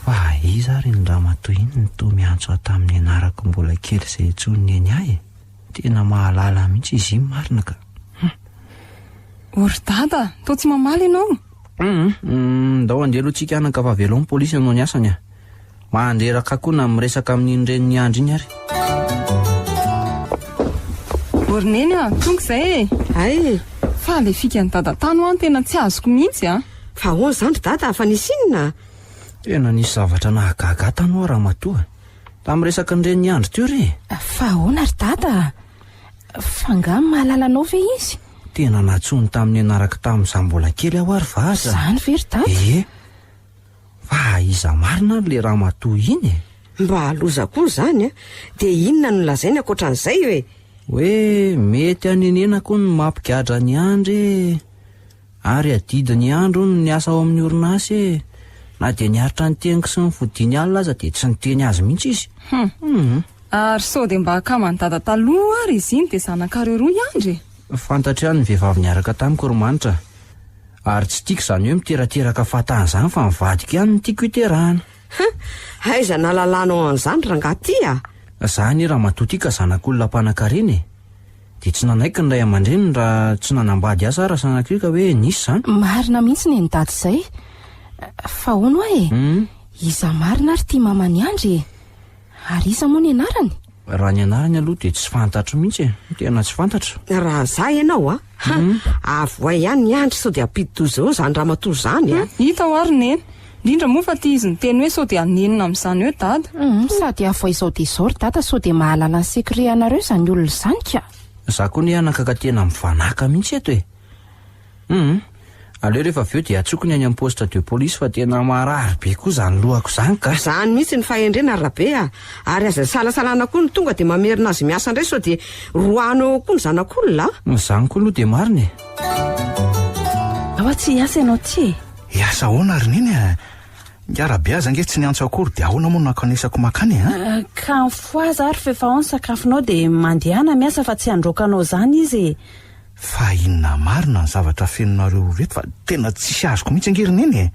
Fa iza ary iny ramatoa iny no toa miantso ahy tamin'ny anarako mbola kely izay intsony neny ahy e? Tena mahalala mihitsy izy iny marina ka! Hum! O ry dada, toa tsy mamaly ianao? Hum, ndao andeha aloha tsika anaka fa avelao ny polisy hanao ny asany a! Mandreraka koa na miresaka amin'iny reniny Andry iny ary. O ry neny a, tonga izay e! Hay e! Fa le fikan'i dada tany ho an tena tsy azoko mihitsy a! Fa ahoana izany ry dada, fa nisy inona? Tena nisy zavatra nahagaga ahy tany hoa ramatoa. Tamin'ny resaky ny reniny Andry teo re e! Fa ahoana ry dada a? Fa angaha mahalala anao ve izy? Tena nantsoiny tamin'ny anarako tamin'izaho mbola kely aho ary vaza. Izany ve ry dada? Ie. Fa iza marina ary le ramatoa iny e? Mba loza koa izany a! Dia inona no lazainy ankoatran'izay e? Hoe mety hanenenako hono ny mampigadra an'i Andry e! Ary adidin'i Andry hono ny miasa ao amin'ny orinasa e! Na dia niaritra ny teniko sy ny fodiany alina aza dia tsy niteny azy mihitsy izy. Hum. Ary sao dia mba akaman'i Dada taloha ary izy iny dia zanakareo roa i Andry e? Fantatro ihany ny vehivavy niaraka tamiko ry Manitra. Ary tsy tiako izany hoe miterateraka fahatany izany fa ny vadiko ihany no tiako hiterahana. Huh! Aiza nahalalanao an'izany rangahy ty a? Za anie ramatoa ty ka zanak'olona mpanankarena e! Dia tsy nanaiky ny ray aman-dreniny raha tsy nanambady ahy za raha sanatria ka hoe nisy izany. Marina mihitsy ny an'i dada izay. Fa hono hoa e! Iza marina ary ity maman'i Andry e? Ary iza moa ny anarany? Raha ny anarany aloha dia tsy fantatro mihitsy e! Tena tsy fantatro. Raha za ianao a! Ha! Avohay ihany ny andry sao dia hampidi-doza eo izany ramatoa izany a! Hita hoa ry Neny. Indrindra moa fa ity izy niteny hoe sao dia hanenina amin'izany eo Dada. Hum, sady avohay izao dia izao ry Dada sao dia mahalala ny secret anareo izany olona izany ka! Za koa anie anaka ka tena mivanaka mihitsy eto e! Hum, aleo rehefa avy eo dia antsoiko ny any amin'ny poste de police fa tena marary be koa izany lohako izany ka. Izany mihitsy ny fahendrena ry Rabe a! Ary aza isalasalana koa ny tonga dia mamerina azy miasa indray sao dia roahana eo koa ny zanak'olona a! Izany koa aloha dia marina e! Aoa tsy hiasa ianao ty e! Hiasa ahoana ry Neny a? Ingahy Rabe aza ange tsy niantso akory dia ahoana moa no hankanesako mankany e an? Ka mifohaza ary f'efa ao ny sakafonao dia mandehana miasa fa tsy handroaka anao izany izy e! Fa inona marina ny zavatra fenonareo ireto fa tena tsisy azoko mihitsy ange ry Neny e!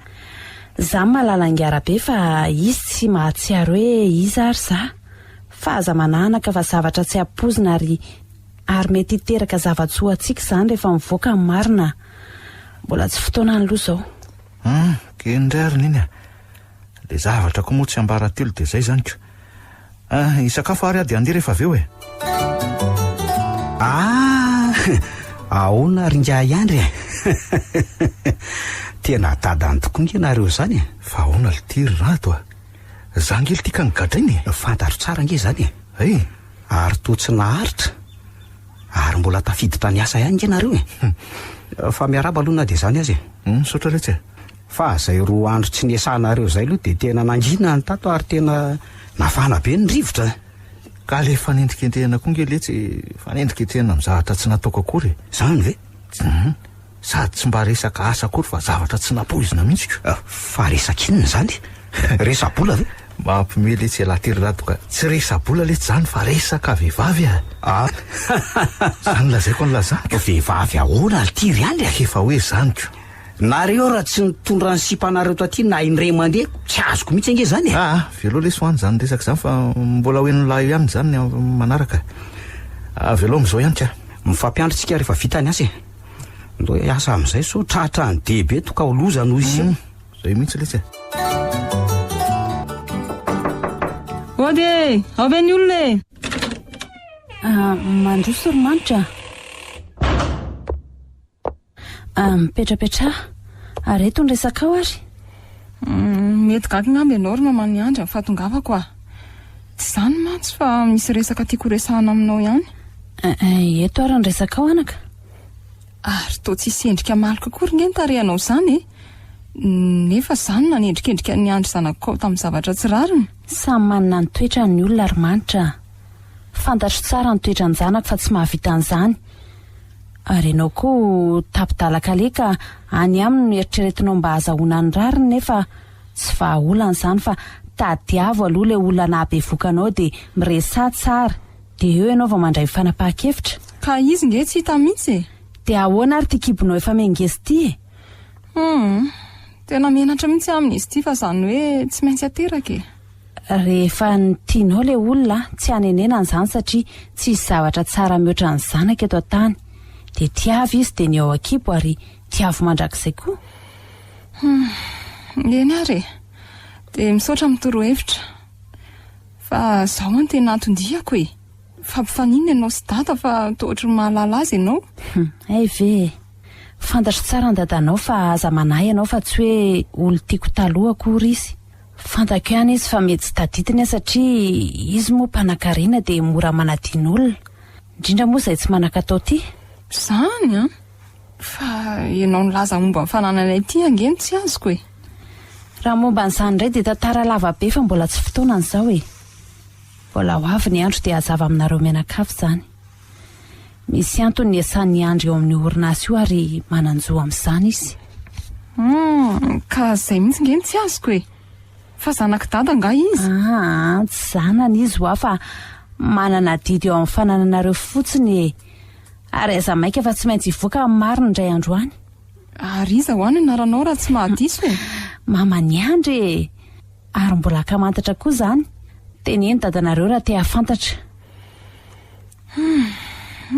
Za mahalala an'i Rabe fa izy tsy mahatsiaro hoe iza ary za. Fa aza mananaka fa zavatra tsy ampoizina ary ary mety hiteraka zava-tsoa ho antsika izany rehefa mivoaka ny marina. Mbola tsy fotoanany aloha izao. Hum, kely indray ary Neny a! Le zavatra koa moa tsy ambaratelo dia zay zany ko. Ah, hisakafo ary aho dia handeha rehefa avy eo e. Ah! Ahoana ry ingahy Andry e? Tena dadany tokoa nge nareo izany e. Fa ahoana lty ry Rado a? Za nge lty ka nogadraina e. Fantatro tsara nge izany e. Hay! Ary toa tsy naharitra. Ary mbola tafiditra niasa ihany nge nareo e. Fa miarahaba aloha na dia izany aza e. Misaotra letsy e. Fa zay roa andro tsy niesanareo zay aloha dia tena nangina ny tato ary tena nafana be ny rivotra. Ka le fanendrikendrehana koa nge letsy fanendrikendrehana amin'ny zavatra tsy nataoko akory e. Zany ve? Hum. Sady tsy mba resaka asa akory fa zavatra tsy nampoizina mihitsy ko. Fa resaka inona izany? Resa-bola ve? Mampime letsy ialahy ty ry Rado ka. Tsy resa-bola letsy zany fa resaka vehivavy a! Ah! Zany lazaiko an'lah zany ko. Vehivavy ahoana ry ty ry Andry a? Efa hoe zany ko. Nareo raha tsy nitondra ny sipanareo taty na indray mandeha tsy azoko mihitsy ange zany e! Aa, velao lesy ho any zany resaka zany fa mbola ho henon'lah eo ihany zany ny manaraka. Avelao amizao ihany ka. Mifampiandry tsika rehefa vita ny asa e! Ndao hiasa amizay sao tratra ny dia be toka ho loza noho izy io. Zay mihitsy lesy e! Ody e! Ao ve ny olona e? Mandroso ry Manitra a! Mipetrapetraha. Areto ny resakao ary. Mety gaga angamba ianao ry maman'i Andry amin'ny fahatongavako ah. Tsy izany mantsy fa misy resaka tiako horesahana aminao ihany. Eto ary ny resakao anaka. Ary toa tsisy endrika maloka akory nge ny tarehinao izany e. Nefa izaho no nanendrikendrika an'i Andry zanakao tamin'ny zavatra tsy rariny. Samy manana ny toetrany ny olona ry Manitra a. Fantatro tsara ny toetran-janako fa tsy mahavita an'izany. Ary ianao koa tapi-dalan-kaleha ka any aminy no eritreretinao mba hazahoana ny rariny nefa tsy vahaolana izany fa tadiavo aloha ilay olona nahabevoka anao dia miresaha tsara dia eo ianao vao mandray fanapahan-kevitra. Ka izy nge tsy hita mihitsy e! Dia ahoana ary ity kibonao efa miha-ngeza ity e? Humm, tena menatra mihitsy aho amin'izy ity fa izany hoe tsy maintsy ateraka e! Rehefa ny tianao ilay olona, tsy hanenenana izany satria tsisy zavatra tsara mihoatra ny zanaka eto an-tany. Dia tiavo izy dia ny ao an-kibo ary tiavo mandrakizay koa. Hum, eny ary e. Dia misaotra amin'ny torohevitra. Fa izao no tena anton-diako e. Fampifaninona ianao sy dada fa toa ohatry ny mahalala azy ianao. Hum, hay ve e. Fantatro tsara ny dadanao fa aza manahy ianao fa tsy hoe olon-tiako taloha akory izy. Fantako ihany izy fa mety tsy tadidiny aho satria izy moa mpanankarena dia mora manadino olona. Indrindra moa izay tsy manan-katao ity. Izany an! Fa ianao nilaza momba ny fanananay ity ange no tsy azoko e! Raha momba an'izany indray dia tantara lava be fa mbola tsy fotoanany izao e! Mbola ho avy ny andro dia hazava aminareo mianakavy izany. Misy antony niasan'i Andry eo amin'io orinasa io ary manan-jo amin'izany izy. Hum, ka izay mihitsy nge no tsy azoko e! Fa zanak'i Dada angaha izy? Aa, tsy zanany izy hoa fa manana adidy eo amin'ny fanananareo fotsiny e! Ary aza maika fa tsy maintsy hivoaka ny marina indray andro any. Ary iza hoa no anaranao raha tsy mahadiso e? Maman'i Andry e! Ary mbola ankamantatra koa izany. Teneno dadanareo raha te hahafantatra. Hum,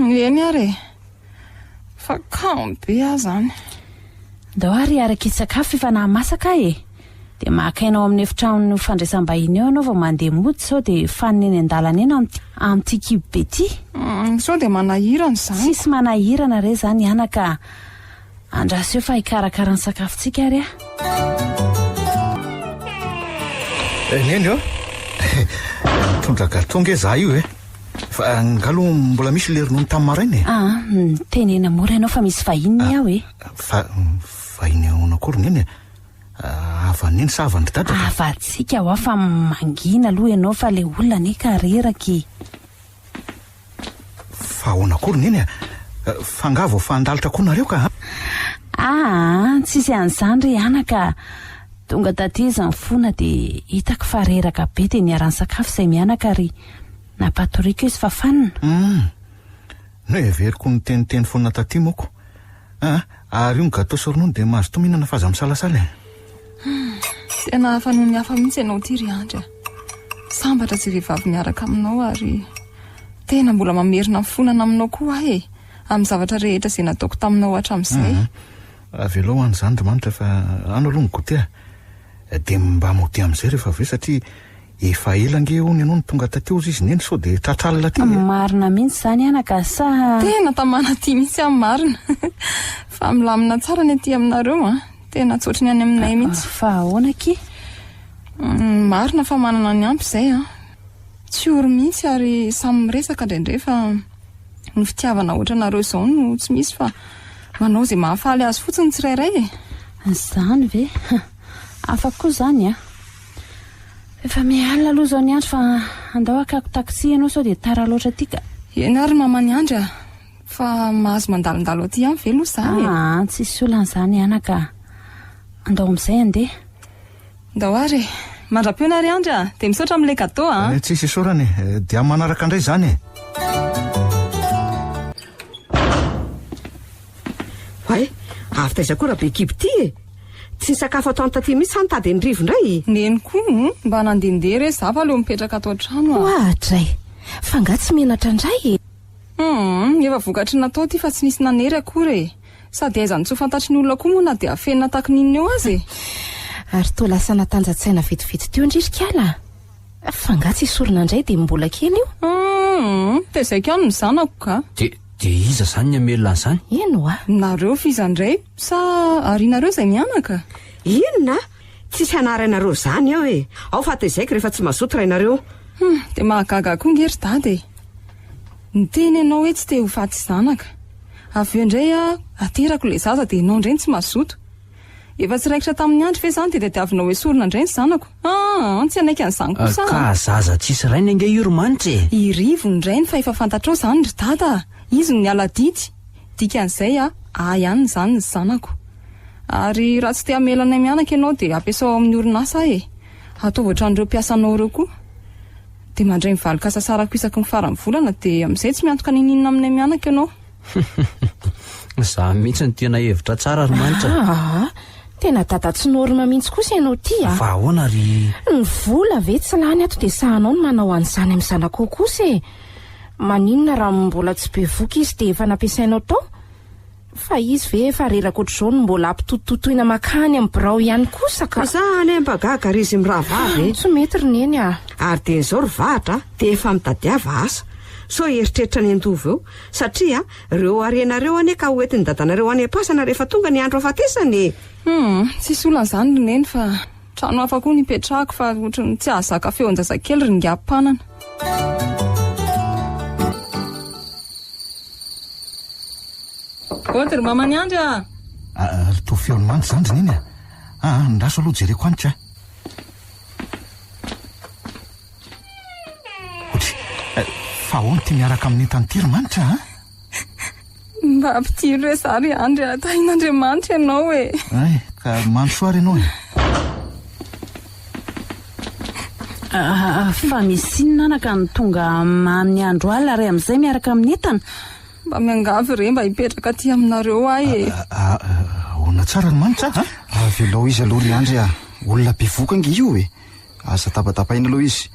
eny ary e. Fa kamo be aho izany. Ndao ary hiaraka hisakafo efa nahamasaka aho e. Dia maka aina ao amin'ny efitrano fandraisam-bahiny ao ianao vao mandeha mody sao dia fanina eny an-dalana eny amin'ity kibo be ity. Hum, sao dia manahirana izany. Tsisy manahirana re izany anaka a. Andraso eo fa hikarakara ny sakafontsika ary aho. Eh, Neny ô! Mitondra gâteau nge za io e! Fa nga aloha mbola misy le ronono tamin'ny maraina e? Ah, mitenena mora ianao fa misy vahiny ny aho e! Fa vahiny ahoana akory Neny e? Havan'i Neny sa havan-dry Dada ka? Havantsika hoa fa mangina aloha ianao fa le olona anie ka reraka e! Fa ahoana akory Neny a? Fa angaha vao fandalitra koa nareo ka? Aa, tsisy an'izany ry anaka a! Tonga taty izy nifona dia hitako fa reraka be dia niara-nisakafo izay mianaka ary nampatoriako izy fa fanina. Hum. Noheveriko ho niteniteny foana taty moko. Ah, ary io ny gâteau sy ronono dia mazotoa mihinana fa aza misalasala e. Hum, tena hafa noho ny hafa mihitsy ianao ity ry Andry a. Sambatra izay vehivavy miaraka aminao ary tena mbola mamerina mifonana aminao koa aho e, amin'ny zavatra rehetra izay nataoko taminao hatramin'izay. Hum. Avelao any izany ry Manitra fa any aloha ny goûter a. Dia mba modia amin'izay rehefa avy eo satria efa ela ange hono ianao no tonga taty hozy izy neny sao dia tratra alina aty e. Marina mihitsy izany anaka sa. Tena tamana aty mihitsy aho marina. Fa milamina tsara ny aty aminareo an. Tena tsy ohatry ny any aminay mihitsy. Fa ahoana akia? Marina fa manana ny ampy izay an. Tsy ory mihitsy ary samy miresaka indraindray fa. Ny fitiavana ohatranareo izao no tsy misy fa manao izay mahafaly azy fotsiny ny tsirairay e! Izany ve? Hafa koa izany an! Efa miha-alina aloha izao ny andro fa andao hakako taxi ianao sao dia tara loatra aty ka. Eny ary maman'i Andry a! Fa mahazo mandalondalo aty ihany ve aloha za e? Aa, tsisy olana izany anaka a! Andao amin'izay handeha. Ndao ary e! Mandra-pihaona ry Andry a! Dia misaotra amin'ilay gâteau a! Eh, tsisy isaorana e! Dia amin'ny manaraka indray izany e! Oay, avy taiza koa Rabekibo ity e? Tsy nisakafo atoandro taty mihitsy sa nitady an'i Rivo indray? Neny koa mba nandehandeha re za fa aleo mipetraka ato an-trano a! Oadray! Fa nga tsy menatra indray e? Humm, efa vokatry ny natao ity fa tsy nisy nanery akory e! Sady aiza no tsy ho fantatry ny olona koa moa na dia afenina taky ny inona eo aza e! Ary toa lasa natanjan-tsaina vetivety teo ndry ry kala a! Fa nga tsy esorina indray dia mbola kely io? Humm, tezaiko ihany ny zanako ka! Dia, dia iza izany ny hamelona an'izany? Eny oa! Nareo f'iza indray? Sa arianareo izay mianaka? Inona? Tsisy hanary anareo izany eo e! Ao fa tezaiko rehefa tsy mazoto rainareo. Humm, dia mahagaga koa nge ry dada e! Niteny ianao hoe tsy te ho faty zanaka. Avy eo indray aho aterako ilay zaza dia ianao indray no tsy mazoto. Efa tsy raikitra tamin'ny andry ve izany dia tadiavinao hoesorina indray ny zanako? Aa, tsy hanaiky an'izany kosa aho. Ka zaza tsisy rainy ange io ry Manitra e! I Rivo ny rainy fa efa fantatrao izany ry dada a! Izy no niala didy. Dikan'izay a, ahy ihany izany ny zanako. Ary raha tsy te hamela anay mianaka ianao dia ampiasao ao amin'ny orinasa aho e! Ataovy ohatran'ireo mpiasanao ireo koa. Dia mandray ny valin-kasasarako isaky ny faran'ny volana dia amin'izay tsy miantoka n'inon'inona aminay mianaka ianao. Za mihitsy no tena hevitra tsara ry Manitra a. Aa, tena dada tsy norme mihitsy kosa ianao ity a. Fa ahoana ry. Ny vola ve tsy lany ato dia sahanao ny manao an'izany amin'ny zanakao kosa e. Maninona raha mbola tsy bevoka izy dia efa nampiasainao tao? Fa izy ve efa reraka ohatr'izao no mbola ampitotototoina makany amin'ny birao ihany kosa ka. Za anie mba gaga ry izy mirahavavy e. Tsy mety ry neny a. Ary dia izao ry vahatra a, dia efa mitadiava asa. Sao hieritreritra ny handova eo. Satria ireo harena ireo anie ka ho entin'ny dadanareo any am-pasana rehefa tonga ny andro hafatesany e. Hum, tsisy olana izany ry neny fa trano hafa koa no ipetrahako fa ohatran'ny tsy hahazaka feon-jazakely ry ingahy mpanana. Ody ry maman'i Andry a! Ah, ry toa feon'i Mandy izany ry Neny a! Ah, andraso aloha jereko any ka. Otry, fa ahoana ity miaraka amin'ny entana ity ry Manitra a? Mba ampidiro re za ry Andry a! Tahin'Andriamanitra ianao e! Ay, ka mandrosoa ary ianao e! Ah, fa misy inona anaka no tonga amin'ny andro alina ary amin'izay miaraka amin'ny entana? Mba miangavy re mba hipetraka aty aminareo aho e. Ahoana tsara ry Manitra a? Avelao izy aloha ry Andry a! Olona bevoka ange io e! Aza tapatapaina aloha izy.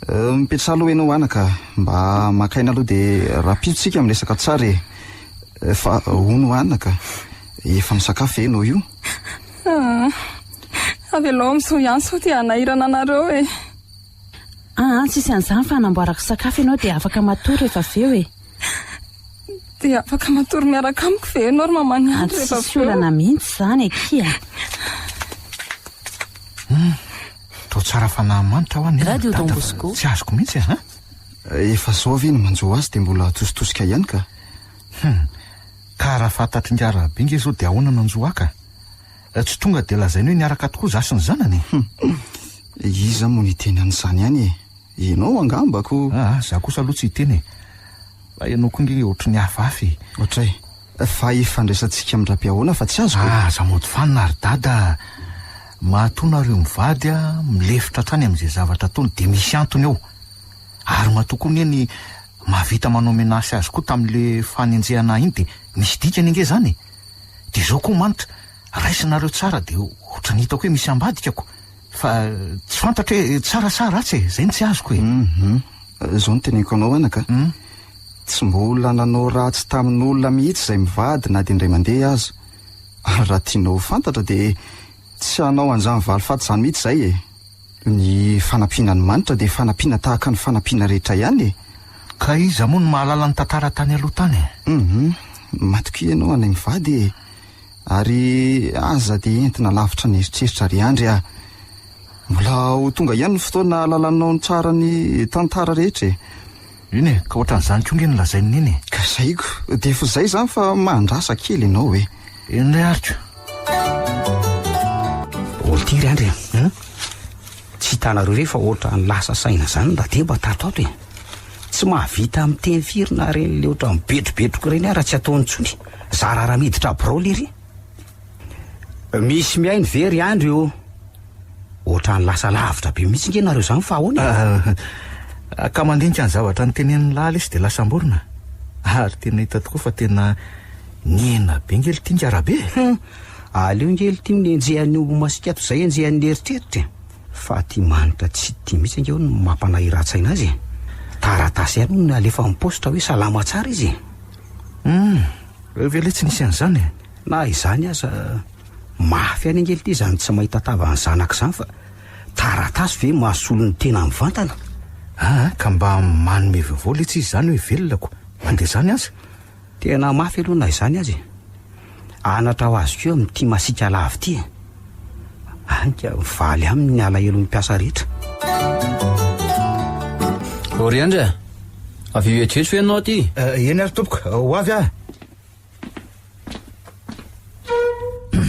Mipetraha aloha ianao anaka, mba maka aina aloha dia rahampitso tsika miresaka tsara e! Fa hono anaka, efa nisakafo ve ianao io? Ah, avelao amin'izao ihany sao dia hanahirana anareo e! Aa, tsisy an'izany fa hanamboarako sakafo ianao dia afaka matory rehefa avy eo e! Dia afaka matory miaraka amiko ve ianao ry maman'i Andry rehefa avy eo? Tsisy olana mihitsy izany akia a! Hum, toa tsara fanahy manitra hoa nefa Radio Don dada fa Bosco. tsy azoko mihitsy e, an! Efa zao ve ny manjo azy dia mbola atositosika ihany ka? Hum, ka raha fantatr'ingahy Rabe nge zao dia ahoana no hanjo ahy ka? Tsy tonga dia lazainy hoe niaraka tokoa za sy ny zanany e! Hum, iza moa no hiteny an'izany ihany e? Ianao angamba ko! Aa, za kosa aloha tsy hiteny e! Fa ianao koa nge ohatry ny hafahafa e! Ohatray, fa ifandraisantsika amin-dRabe ahoana fa tsy azoko e! Aza mody fanina ry dada a! Matoa nareo mivady a, milefitra hatrany amin'izay zavatra ataony dia misy antony eo. Ary matoa koa anie ny mahavita manao menace azy koa tamin'le fanenjehana ahy iny dia misy dikany ange izany e! Dia izao koa manitra, raisinareo tsara dia ohatran'ny hitako hoe misy ambadika ko! Fa tsy fantatro hoe tsara sa ratsy e! Izay no tsy azoko e! Hum, izao no teneniko anao anaka a! Tsy mbola nanao ratsy tamin'olona mihitsy izay mivady na dia indray mandeha aza. Ary raha tianao ho fantatra dia tsy hanao an'izany valifaty izany mihitsy izay e! Ny fanampiana an'i Manitra dia fanampiana tahaka ny fanampiana rehetra ihany e! Ka iza moa no mahalala ny tantara tany aloha tany e? Hum, matokia ianao anay mivady e! Ary aza dia entina lavitra ny eritreritra ry Andry a! Mbola ho tonga ihany ny fotoana hahalalanao ny tsara ny tantara rehetra e! Eny e, ka ohatran'izany koa nge no lazain'i Neny e! Ka zay ko, dia efa izay izany fa mahandrasa kely ianao e! Eny re ary ko! Olo ty ry Andry a! Tsy hitanareo re fa ohatran'ny lasa saina izany Rademba tato ato e! Tsy mahavita miteny firy na ireny le ohatran'ny betrobetroka ireny ara tsy ataony intsony. Zara raha miditra birao lery. Misy mihaino ve ry Andry ô? Ohatran'ny lasa lavitra be mihitsy nge nareo izany fa ahoana e? Ah, ka mandinika ny zavatra notenenin'i Lala izy dia lasam-borona. Ary tena hita tokoa fa tena nihena be nge lty nga Rabe e. Hum, aleo nge lty no enjehan'ny omby masiaka toy izay enjehan'ny eritreritra e. Fa ty manitra tsy ty mihitsy ange hono no mampanahiran-tsaina azy e. Taratasy ihany hono no alefa amin'ny paositra hoe salama tsara izy e. Hum, eo ve ilay tsy nisy an'izany e? Na izany aza, mafy ihany ange lty izany tsy mahita tava ny zanaka izany fa taratasy ve mahasolo ny tena mivantana? Aa, ka mba manome vaovao letsy izy izany hoe velona ko, na dia izany aza. Tena mafy aloha na izany aza e! Anatra ho azy koa amin'ity masiaka lava ity e! Any ka mivaly aminy ny alahelon'ny mpiasa rehetra. Ô ry Andry a! Avy eo eto ve ianao aty? Eny ary tompoko, ho avy aho.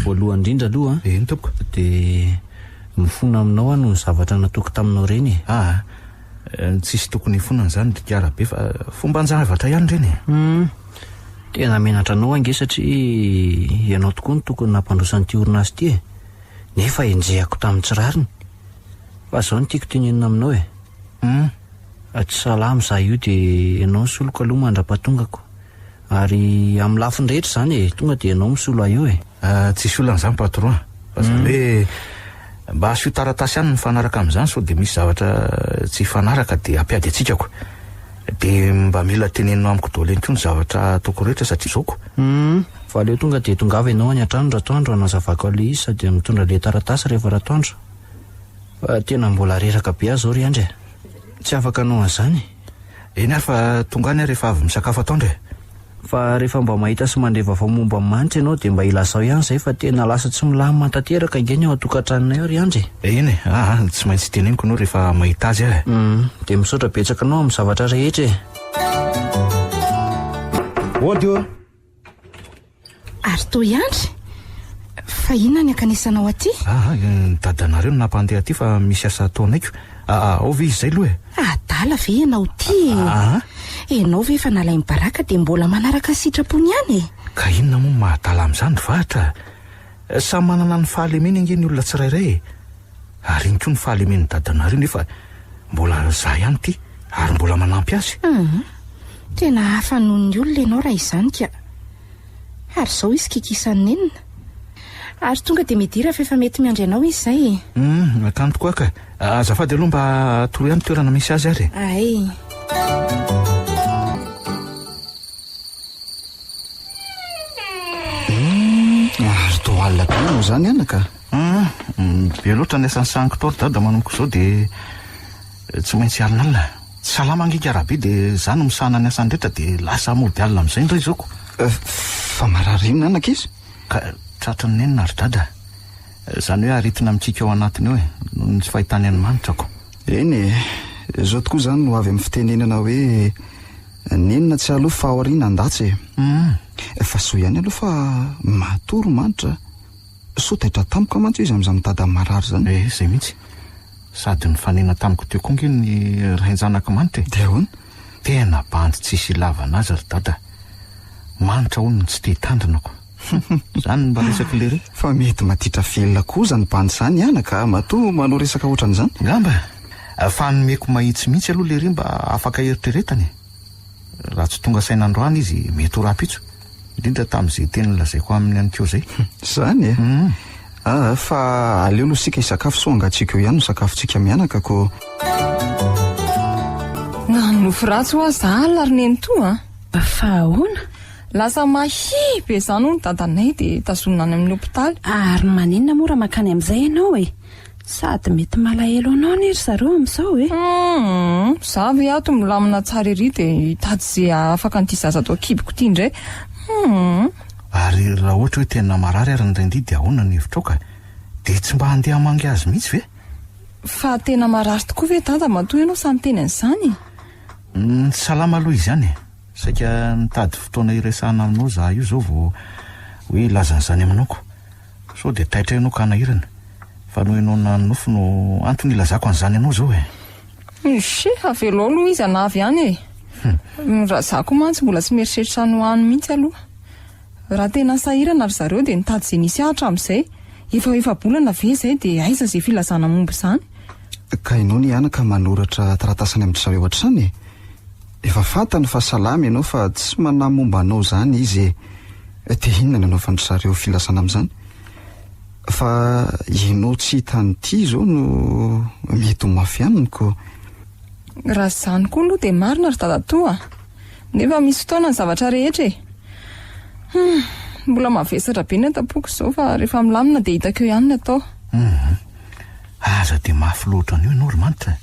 Voalohany indrindra aloha an. Eny tompoko. Dia mifona aminao aho noho ny zavatra nataoko taminao ireny e. Aa, tsisy tokony hifonana izany ry Kiarabe fa fomban-javatra ihany ireny e. Hum, tena menatra anao ange satria ianao tokoa no tokony nampandroso an'ity orinasa ity e. Nefa enjehako tamin'ny tsy rariny. Fa izao no tiako tenenina aminao e. Hum. Tsy salama izaho io dia ianao no soloko aloha mandra-pahatongako. Ary amin'ny lafiny rehetra izany e, tonga dia ianao misolo ahy eo e. Tsisy olana izany patron a. Fa izany hoe mba asio taratasy ihany mifanaraka amin'izany sao dia misy zavatra tsy hifanaraka dia hampiady antsika ko. Dia mba mila teneninao amiko daholo ihany koa ny zavatra ataoko rehetra satria izao ko. Humm. Fa aleo tonga dia tongava ianao any an-trano ratoandro hanazavako an'ilay izy sady mitondra ilay taratasy rehefa ratoandro. Fa tena mbola reraka be aho izao ry Andry a. Tsy afaka hanao an'izany e. Eny ary fa tonga any aho rehefa avy misakafo atoandro e. Fa rehefa mba mahita sy mandre vaovao momba an'i Manitra ianao dia mba ilazao ihany izay fa tena lasa tsy milamina tanteraka ange ny ao an-tokantranonay ao ry Andry e. Eny e, aa tsy maintsy teneniko anao rehefa mahita azy aho e. Hum, dia misaotra betsaka anao amin'ny zavatra rehetra e. Ody ô! Ary toa i Andry? Fa inona ny ankanesanao aty? Aa, ny dadanareo no nampandeha aty fa misy asa ataonay ko. Aa, ao ve izy izay aloha e? Adala ve ianao ity e? Aa. Ianao ve efa nalain'i baraka dia mbola manaraka ny sitrapony ihany e? Ka inona moa no maha-adala amin'izany ry Vahatra? Samy manana ny fahalemeny ange ny olona tsirairay e! Ary iny koa ny fahalemen'ny dadanareo nefa mbola za ihany ity ary mbola manampy azy. Hum, tena hafa noho ny olona ianao raha izany ka. Ary izao izy kikisan'ny nenina. Ary tonga dia midira fa efa mety miandry anao izy izay e. Hum, tany tokoa ka. Azafady aloha mba atoroy ahy ny toerana misy azy ary e. Ay. Humm, ary toa alina be ianao izany anaka? Humm, be loatra ny asan'ny sahaniko tao ry dada manomboka izao dia tsy maintsy alinalina. Tsy salama ange i Rabe dia izaho no misahana ny asany rehetra dia lasa mody alina amin'izay indray izao ko. Fa marary inona anaka izy? Ka tratry ny nenina ry dada. Izany hoe aretina mikiky ao anatiny ao e, noho ny tsy fahitany an'i Manitra ko. Eny e, izao tokoa izany no avy amin'ny fitenenana hoe Nenina tsy aloha fa aoriana andatsa e. Fa soa ihany aloha fa matory Manitra a. Soa taitra tampoka mantsy izy amin'izany dadany marary izany. Eh, izay mihitsy. Sady nifanena tamiko teo koa ange ny rain-janak'i Manitra e. Dia ahoana? Tena bandy tsisy ilavana azy ry dada. Manitra hono no tsy te hitandrina ko. Zany no mba resak'i lery. Fa mety maditra velona koa zany bandy zany anaka matoa manao resaka ohatran'izany. Ngamba. Fa nomeko mahitsy mihitsy aloha lery mba afaka eritreretana e. Raha tsy tonga saina androany izy mety ho rahampitso. Indrindra tamin'izay teny nolazaiko aminy aninkeo izay. Zany e? Aa fa aleo aloha isika hisakafo sao angaha tsika eo ihany no sakafontsika mianaka ko. Nanonofy ratsy hoa za alina ry nenitoa a! Fa ahoana? Lasa mahia be izany hono dadanay dia tazonina any amin'ny hopitaly. Ary maninona moa raha mankany amin'izay ianao e? Sady mety malahelo anao anie ry zareo amin'izao e! Humm, za ve ato milamina tsara ery dia hitady ze hahafaka an'ity zaza ato an-kiboko ity indray? Humm. Ary raha ohatra hoe tena marary ary ny rain-dry dia ahoana ny hevitrao ka? Dia tsy mba handeha hamangy azy mihitsy ve? Fa tena marary tokoa ve dada matoa ianao sahy miteny an'izany e? Tsy salama aloha izy any e! Saika nitady fotoana hiresahana aminao za io izao vao hoe hilaza an'izany aminao ko! Sao dia taitra ianao ka hanahirana? Fa noho ianao nanonofy no antony ilazako an'izany anao izao e! She, avelao aloha izy hanavy any e! Raha za koa mantsy mbola tsy mieritreritra ny ho any mihitsy aloha. Raha tena sahirana ry zareo dia nitady izay nisy ahy hatramin'izay. Efa ho efa-bolana ve izay dia aiza izay filazana momba izany? Ka ianao anie anaka manoratra taratasy any amin-dry zareo hatrany e! Efa fantany fa salama ianao fa tsy manahy momba anao izany izy e! Dia inona no anaovan-dry zareo filazana amin'izany? Fa ianao tsy hita an'ity izao no mety ho mafy aminy ko! Raha izany koa aloha dia marina ry dadatoa a! Nefa misy fotoana ny zavatra rehetra e! Hum! Mbola mavesatra be ny ato am-poko izao fa rehefa milamina dia hitako eo ihany ny atao. Hum! Aza dia mafy loatra an'io ianao ry Manitra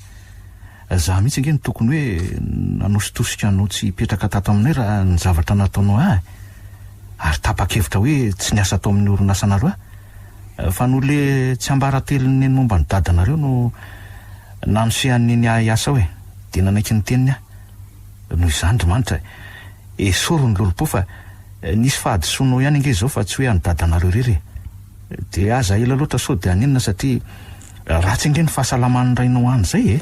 a! Za mihitsy ange no tokony hoe nanositosika anao tsy hipetraka tato aminay raha ny zavatra nataonao ahy ary tapa-kevitra hoe tsy niasa tao amin'ny orinasanareo aho fa noho le tsiambaratelon'i neny momba ny dadanareo no nanosehan'i neny ahy hiasa ao e! Dia nanaiky ny teniny aho. Noho izany ry Manitra esory ny lolompo fa nisy fahadisoanao ihany ange izao fa tsy hoe an'i dadanareo irery e! Dia aza ela loatra sao dia haninona satria ratsy ange ny fahasalaman'ny rainao any izay e!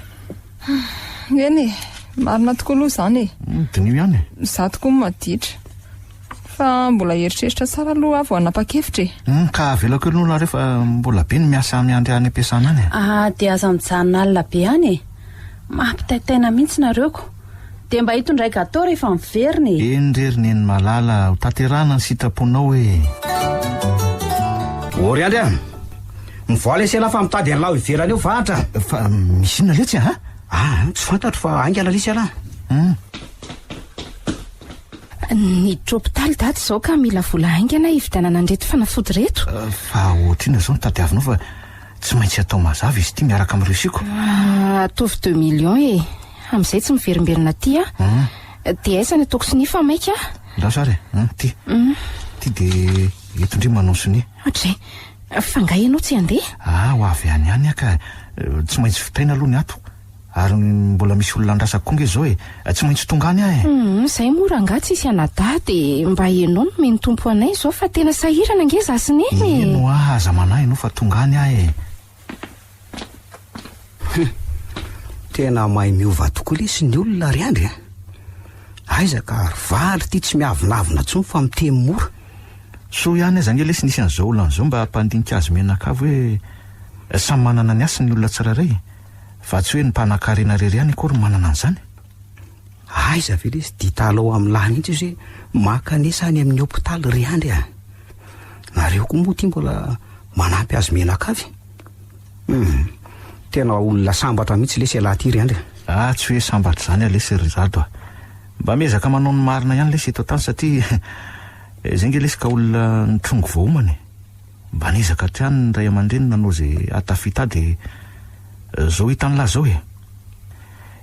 Eny e, marina tokoa aloha izany e! Diniho ihany e! Izaho tokoa no maditra. Fa mbola hieritreritra tsara aloha aho vao hanapa-kevitra e! Ka avelako eo aloha nareo fa mbola be ny miasa miandry any am-piasana any e! Ah, dia aza mijanona alina be any e! Mampitaitaina mihitsy nareo ko! Dia mba hitondray gateau rehefa miverina e! Eny re ry Neny malala, ho tanterahana ny sitraponao e! Ory andry a! Mivoaha lesy ialahy fa mitady an'lah ao ivelany eo vahatra! Fa misy inona letsy a? Ah, tsy fantatro fa haingana lesy ialahy. Hum. Niditra hopitaly dada izao ka mila vola haingana hividianana an'ireto fanafody ireto. Fa ohatr'inona izao no tadiavinao fa tsy maintsy atao mazava izy ity miaraka amin'ireo siko. Ah, ataovy deux millions e! Amin'izay tsy miverimberina aty aho. Dia aiza ny ataoko sonia fa maika aho? Andraso ary e! Ity. Ity dia eto ndry manao sonia. Ohatrizay. Fa angaha ianao tsy handeha? Ah, ho avy any ihany aho ka. Tsy maintsy vitaina aloha ny ato. Ary mbola misy olona andrasako koa nge izao e! Tsy maintsy tonga any aho e! Hum, izay moa rangahy tsisy anadahy dia mba ianao no omeny tompo anay izao fa tena sahirana ange izaho sy Neny e! Eny hoa, aza manahy ianao fa tonga any aho e! Hum! Tena mahay miova tokoa lesy ny olona ry Andry a! Aiza ka ry valy ity tsy miavonavona intsony fa miteny mora. Soa ihany aza ange lesy nisy an'izao olana izao mba hampandinika azy mianakavy hoe samy manana ny hasiny ny olona tsirairay e! Fa tsy hoe ny mpanakarena irery ihany akory no manana an'izany. Aiza ve lesy ditalao amin'ny lahy mihitsy izy hoe mankanesa any amin'ny hopitaly ry Andry a! Nareo koa moa ity mbola manampy azy mianakavy. Hum, tena olona sambatra mihitsy lesy ialahy ity ry Andry a! Ah, tsy hoe sambatra izany aho lesy ry Rado a! Mba miezaka manao ny marina ihany lesy eto an-tany satria izay nge lesy ka olona nitrongy vao homana e! Mba niezaka hatrany ny ray aman-dreny nanao izay hahatafita ahy dia izao hitan'lah izao e!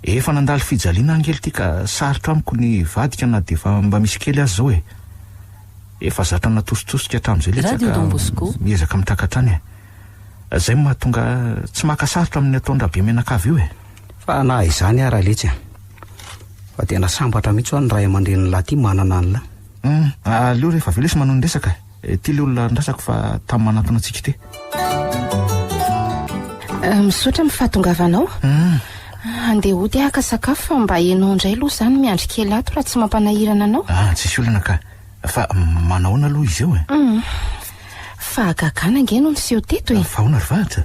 Efa nandalo fijaliana aho ngely ity ka sarotra amiko ny hivadika na dia efa mba misy kely aza izao e! Efa zatra natositosika hatramin'izay letsy aho ka miezaka mitraka hatrany e! Izay no mahatonga ahy tsy maka sarotra amin'ny ataon-dRabemenakavy io e! Fa na izany ara letsy a! Fa tena sambatra mihitsy hoa ny ray aman-drenin'lah ity manana an'lah. Hum, aleo rehefa avy eo lesy manao ny resaka e! Ity ilay olona andrasako fa tamy manantona antsika ity. Misaotra amin'ny fahatongavanao. Andeha hody aho haka sakafo fa mba ianao indray aloha izany miandry kely ato raha tsy mampanahirana anao. Ah, tsisy olana ka. Fa manahoana aloha izy eo e? Hum. Fahagagana ange no niseho teto e. Fa ahoana ry Vahatra?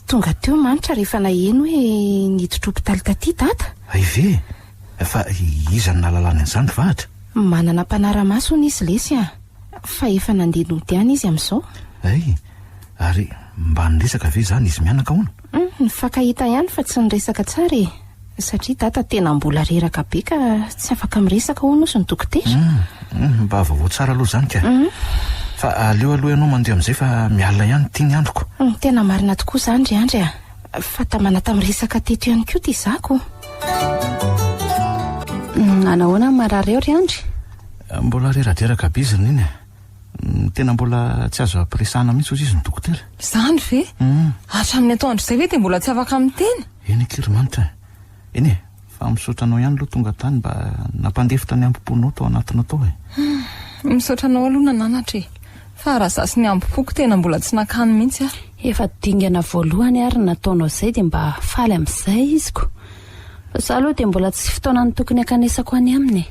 Tonga teo Manitra rehefa naheno hoe niditra hopitaly taty Dada. Hay ve? Fa iza no nahalalany an'izany ry Vahatra? Manana mpanara-maso hono izy lesy a! Fa efa nandeha nody any izy amin'izao. Hay! Ary mba niresaka ve izany izy mianaka hono? Hum, nifankahita ihany fa tsy niresaka tsara e! Satria Dada tena mbola reraka be ka tsy afaka miresaka hono ozy ny dokotera. Hum, mba vaovao tsara aloha izany ka. Fa aleo aloha ianao mandeha amin'izay fa mialina ihany ity ny androko. Hum, tena marina tokoa izany ry Andry a! Fa tamana tamin'ny resaka teto ihany koa ity zako. Nanahoana ny marary eo ry Andry? Mbola reradreraka be izy ry Neny a! Tena mbola tsy azo ampiresahana mihitsy hozy izy ny dokotera. Izany ve? Hatramin'ny atoandro izay ve dia mbola tsy afaka miteny? Eny akia ry Manitra a! Eny e, fa misaotra anao ihany aloha tonga tany mba nampandefitra ny hambom-ponao tao anatinao tao e. Misaotra anao aloha nananatra e! Fa raha za sy ny hambom-poko tena mbola tsy nankany mihitsy aho. Efa dingana voalohany ary ny nataonao izay dia mba faly amin'izay izy ko. Fa za aloha dia mbola tsy fotoanan'ny tokony hankanesako any aminy e.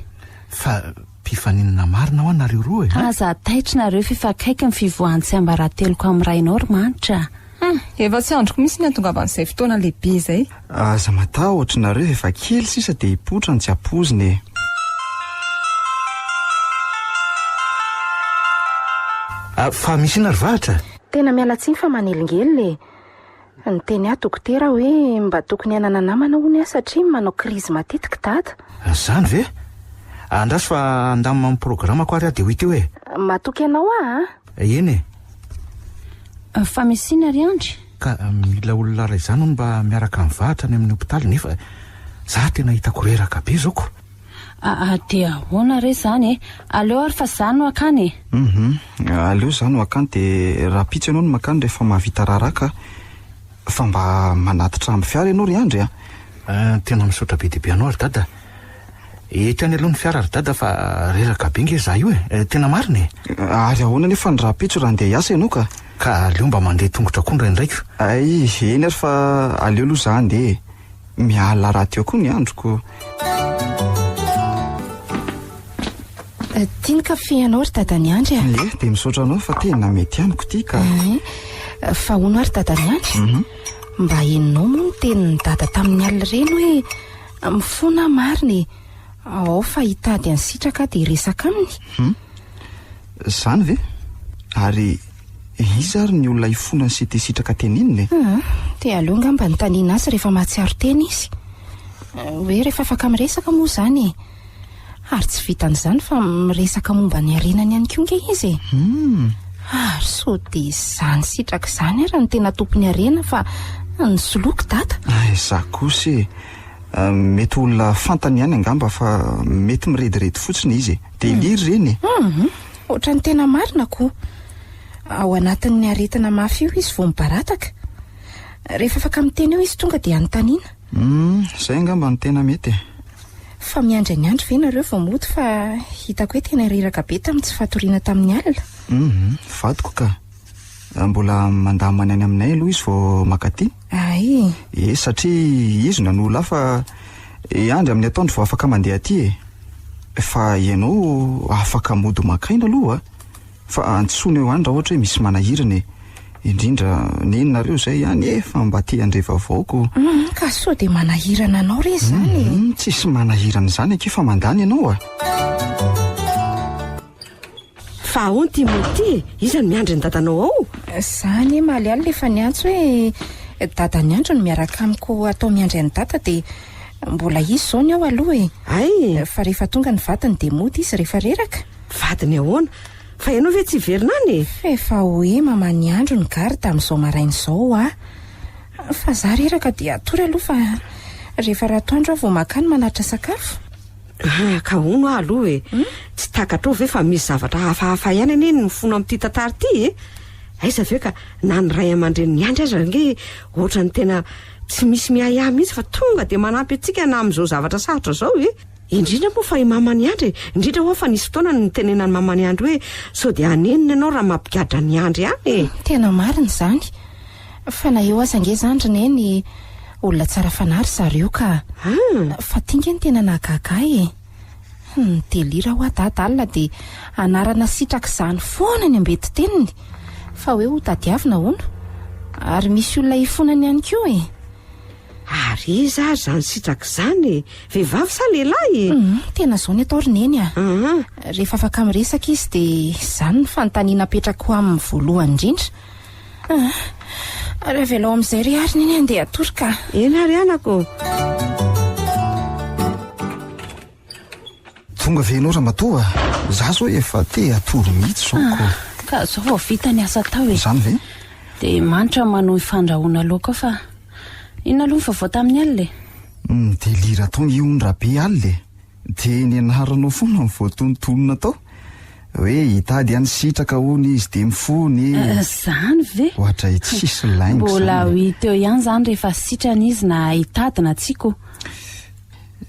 Fa Mpifaninana marina hoa nareo roa e! Aza taitra nareo f'efa akaiky ny fivoahan'ny tsiambarateloko amin'ny rainao ry Manitra a! Hum, efa tsy andriko mihitsy ny hatongavan'izay fotoana lehibe izay. Aza matahotra nareo efa kely sisa dia hipoitra ny tsy ampoizina e! Ah, fa misy inona ry Vahatra? Tena miala tsiny fa manelingelina e! Niteny ahy dokotera hoe mba tokony hanana namana hono aho satria manao crise matetika dada. Izany ve? Andraso fa handamina ny programako ary aho dia ho hita eo e! Matoky anao aho an! Eny e! Fa misy inona ry Andry? Ka mila olona iray izany hono mba miaraka mivahatra any amin'ny hopitaly nefa za tena hitako reraka be izao ko! Aa dia ahoana re izany e? Aleo ary fa za no hakany e! Hum aleo za no hakany dia rahampitso ianao no makany rehefa mahavita raharaha ka. Fa mba manatitra amin'ny fiara ianao ry Andry a! Tena misaotra be dia be anao ry Dada. Eto ihany aloha ny fiara ry Dada fa reraka be nge za io e! Tena marina e! Ary ahoana anefa ny rahampitso raha handeha hiasa ianao ka? Ka aleo mba mandeha tongotra koa indraindray ko! Hay, eny ary fa aleo aloha za handeha e! Miala rahateo koa ny androko. Ity ny kafe anao ry Dadan'i Andry a. Ie, dia misaotra anao fa tena mety amiko ity ka. Fa hono ary Dadan'i Andry, mba henonao moa ny tenin'i Dada tamin'ny alina ireny hoe mifona aho marina e. Ao fa hitady an'i Sitraka aho dia hiresaka aminy. Izany ve? Ary iza ary ny olona hifonan'i CT Sitraka tenenina e? Hum, dia aleo angamba anontaniana azy rehefa mahatsiaro tena izy. Hoe rehefa afaka miresaka moa izany e. Ary tsy vitan'izany fa miresaka momba ny harenany ihany koa ange izy e. Hum. Ary sao dia izany Sitraka izany ary no tena tompon'ny harena fa nisoloky dada. Hay, za kosa e. Mety olona fantany ihany angamba fa mety mirediredy fotsiny izy e. Délire ireny e. Hum, ohatran'ny tena marina ko. Ao anatin'ny aretina mafy io izy vao mibarataka. Rehefa afaka miteny eo izy tonga dia anontaniana. Hum, izay angamba no tena mety e. Fa miandry an'i Andry ve nareo vao mody fa hitako hoe tena reraka be tamin'ny tsy fatoriana tamin'ny alina. Hum, vadiko ka. Mbola mandamina ny any aminay aloha izy vao makaty. Ay. E, satria izy no nanolo ahy fa i Andry amin'ny atoandro vao afaka mandeha aty e. Fa ianao afaka mody maka aina aloha a. Fa antsoina eo ihany raha ohatra hoe misy manahirana e. Indrindra neninareo izay ihany e, fa mba te handre vaovao ko. Hum, ka sao dia manahirana anao re izany e. Hum, tsisy manahirana izany akia fa mandany ianao a. Fa ahoana ity mody ity e? Iza no miandry ny dadanao ao? Za anie omaly alina efa niantso hoe dadan'i Andry no miaraka amiko atao miandry an'i dada dia mbola izy izao ny ao aloha e. Hay! Fa rehefa tonga ny vadiny dia mody izy rehefa reraka. Vadiny ahoana? Fa ianao ve tsy hiverina any e? F'efa hoe maman'i Andry ny garde amin'izao maraina izao hoa. Fa za reraka dia hatory aloha fa rehefa ratoandro aho vao mankany manatitra sakafo. Ah, ka hono aho aloha e! Tsy takatrao ve fa misy zavatra hafahafa ihany anie ny mifono amin'ity tantara ity e? Aiza ve ka na ny ray aman-drenin'i Andry aza ange ohatran'ny tena tsy misy miahiahy mihitsy fa tonga dia manampy antsika na amin'izao zavatra sarotra izao e! Indrindra moa fa i maman'i Andry e! Indrindra hoa fa nisy fotoana nitenenan'i maman'i Andry hoe sao dia hanenina ianao raha mampigadra an'i Andry any e! Tena marina izany. Fa na eo aza ange izany ry Neny, olona tsara fanahy ry zareo ka. Fa ty nge no tena nahagaga ahy e! Ny delira hoa dada alina dia anarana sitraka izany foana ny ambetiteniny fa hoe ho tadiavina hono. Ary misy olona hifonany ihany koa e. Ary iza ary izany sitraka izany e? Vehivavy sa lehilahy e? Hum, tena izao ny atao ry Neny a. Rehefa afaka miresaka izy dia izany ny fanontaniana apetrako aminy voalohany indrindra. Ah, ary avelao amin'izay re ary Neny andeha hatory ka. Eny ary anako. Tonga ve ianao ramatoa? Za zao efa te hatory mihitsy zao ko. Ah, ka zao vao vita ny asa atao e. Zany ve? Dia manitra manohy fandrahoana laoka ao fa inona aloha ny vaovao tamin'ny alina e? Midelira tao io hono Rabe alina e. Dia ny anaranao foana no voatonontonona tao. Hoe hitady an'i Sitraka hono izy dia mifona e. Zany ve? Ohatray tsisy lainga Mbola zany ho e. hita eo ihany zany rehefa sitrana izy na hitady na tsia ko.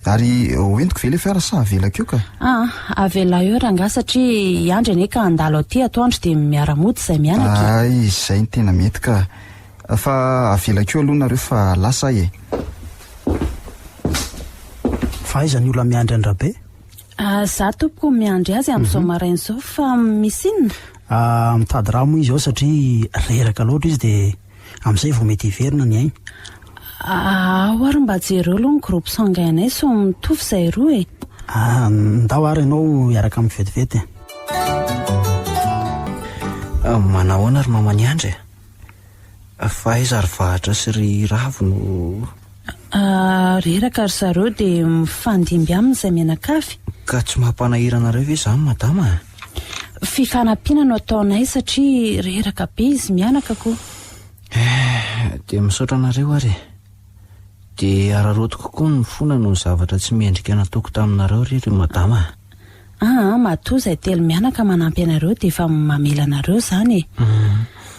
Ary hoentiko ve ilay fiara sa avelako eo ka? Aa, avelao eo rangahy satria i Andry anie ka handalo aty atoandro dia miara-mody izay mianaka e. Hay, izay no tena mety ka. Fa avelako eo aloha nareo fa lasa aho e. Fa aiza ny olona miandry an-dRabe? Ah, za tompoko miandry azy amin'izao maraina izao fa misy inona? Ah, mitady rà moa izy ao satria reraka loatra izy dia Amin'izay vao mety hiverina ny ainy. Ao ary mba jereo aloha ny groupe sanguin anay sao mitovy izay roa e. Ah, ndao ary ianao hiaraka amiko vetivety e. Manahoana ry mama Niandry e? Fa aiza ry Vahatra sy ry Ravo no. Ah, reraka ry zareo dia mifandimby aminy izay mianakavy. Ka tsy mampanahira anareo ve izany madama a? Fifanampiana no ataonay satria reraka be izy mianaka ko. Eh, dia misaotra anareo ary e. Dia araraotiko koa ny mifona noho ny zavatra tsy mendrika nataoko taminareo re ry madama a. Aa, matoa izay telo mianaka manampy anareo dia efa mamela anareo izany e.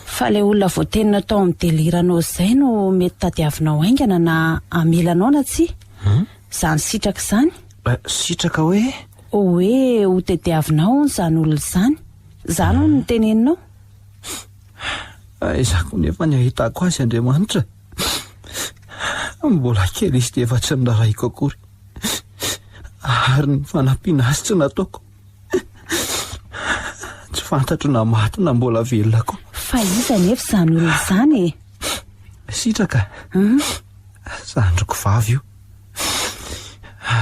Fa ilay olona voatenina tao amin'ny deliranao izay no mety tadiavinao haingana na hamela anao na tsia. Izany sitraka izany. Sitraka hoe? Hoe ho tediavinao hono izany olona izany. Izany hono no teneninao. Aiza koa nefa ny ahitako azy Andriamanitra? Mbola kely izy dia efa tsy noraharahiako akory. Ary ny fanampiana azy tsy nataoko. Tsy fantatro na maty na mbola velona koa. Fa iza anefa izany olona izany e? Sitraka? Zandriko vavy io.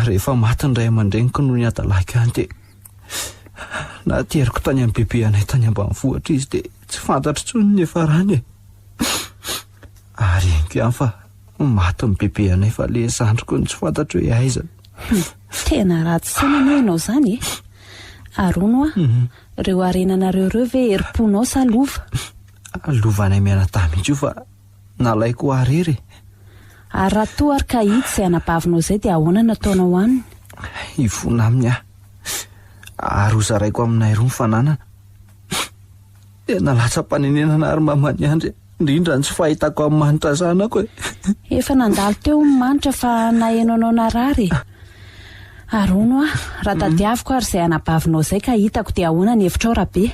Rehefa maty ny ray aman-dreniko noho ny hadalako ihany dia nateriko tany amin'ny bebe anay tany ambanivohitra izy dia tsy fantatro intsony ny niafarany e. Ary henoko ihany fa maty ny bebe anay fa le zandriko no tsy fantatro hoe aiza. Tena ratsy saina anie ianao izany e. Ary hono hoa, ireo harenanareo ireo ve herim-ponao sa lova? Lovanay mianadahy mihitsy io fa Nalaiko ho ahy irery e. Ary raha toa ary ka hita izay anabavinao izay dia ahoana no ataonao aminy? Hifona aminy aho. Ary hozaraiko aminay roa ny fananana. Tena latsa-panenenana ary mama niandry e. Indrindra ny tsy fahitako an'i Manitra zanako e. Efa nandalo teo ny Manitra fa naheno anao narary e. Ary hono aho, raha tadiaviko ary izay anabavinao izay ka hitako dia ahoana ny hevitrao Rabe?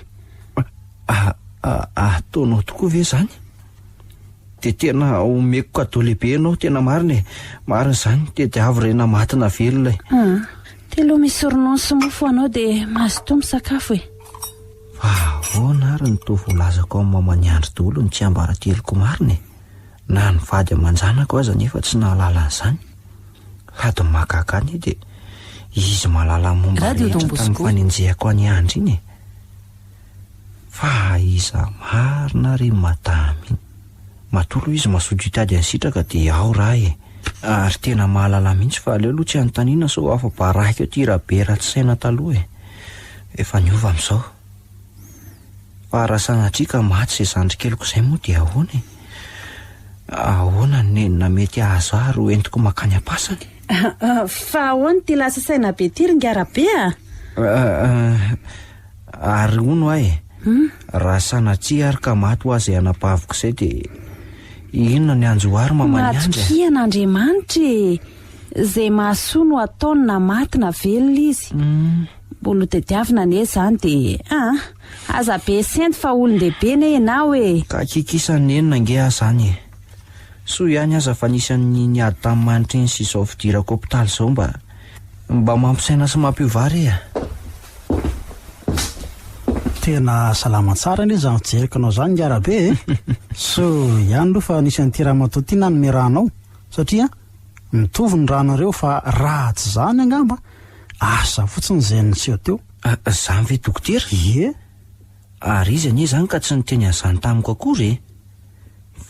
Ataonao tokoa ve izany? Dia tena omeko cadeau lehibe ianao, tena marina e. Marina izany, tediavo re na maty na velona e. Ah, ty aloha misy ronono sy mofo ho anao dia mazotoa misakafo e. Fa ahoana ary no toa voalazako amin'i Mama Niandry daholo ny tsiambarateloko marina e? Na ny vady aman-janako aza anefa tsy nahalala an'izany. Sady ny mahagaga ahy anie dia izy mahalala ny momba Radio rehetra Don tamin'ny Bosco. fanenjehako an'i Andry iny e. Fa iza marina re madame iny? Matoa aloha izy mazoto hitady an'i Sitraka dia ao raha e! Ary tena mahalala mihitsy fa aleo aloha tsy anontaniana sao afa-baraka eo ity Rabe ratsy saina taloha e! Efa niova amin'izao. Fa raha sanatria ka maty izay zandrikeliko izay moa dia ahoana e? Ahoana ny nenina mety hahazo ahy ary ho entiko mankany am-pasana? Fa ahoana ity lasa saina be ity ry ingahy Rabe a? Ary hono aho e, raha sanatria ary ka maty hoa izay anabaviko izay dia inona ny hanjo ahy ry mama Niandry e? Matokia an'Andriamanitra e! Izay mahasoa no ataony na maty na velona izy. Mbola ho tadiavina anie izany dia ah! Aza be sento fa olon-dehibe anie ianao e! Ka kikisan'ny nenina ange aho izany e! Soa ihany aza fa nisy an'iny niady tamin'i Manitra iny sy izao fidirako hopitaly izao mba. Mba mampisaina sy mampiova ahy re a! Tena salama tsara anie izany fijeriko anao izany ingahy Rabe e! Soa ihany aloha fa nisy an'ity ramatoa ity nanome rà anao satria mitovy ny rànareo fa raha tsy izany angamba asa fotsiny izay niseho teo. Izany ve dokotera? Ie. Ary izy anie izany ka tsy niteny an'izany tamiko akory e!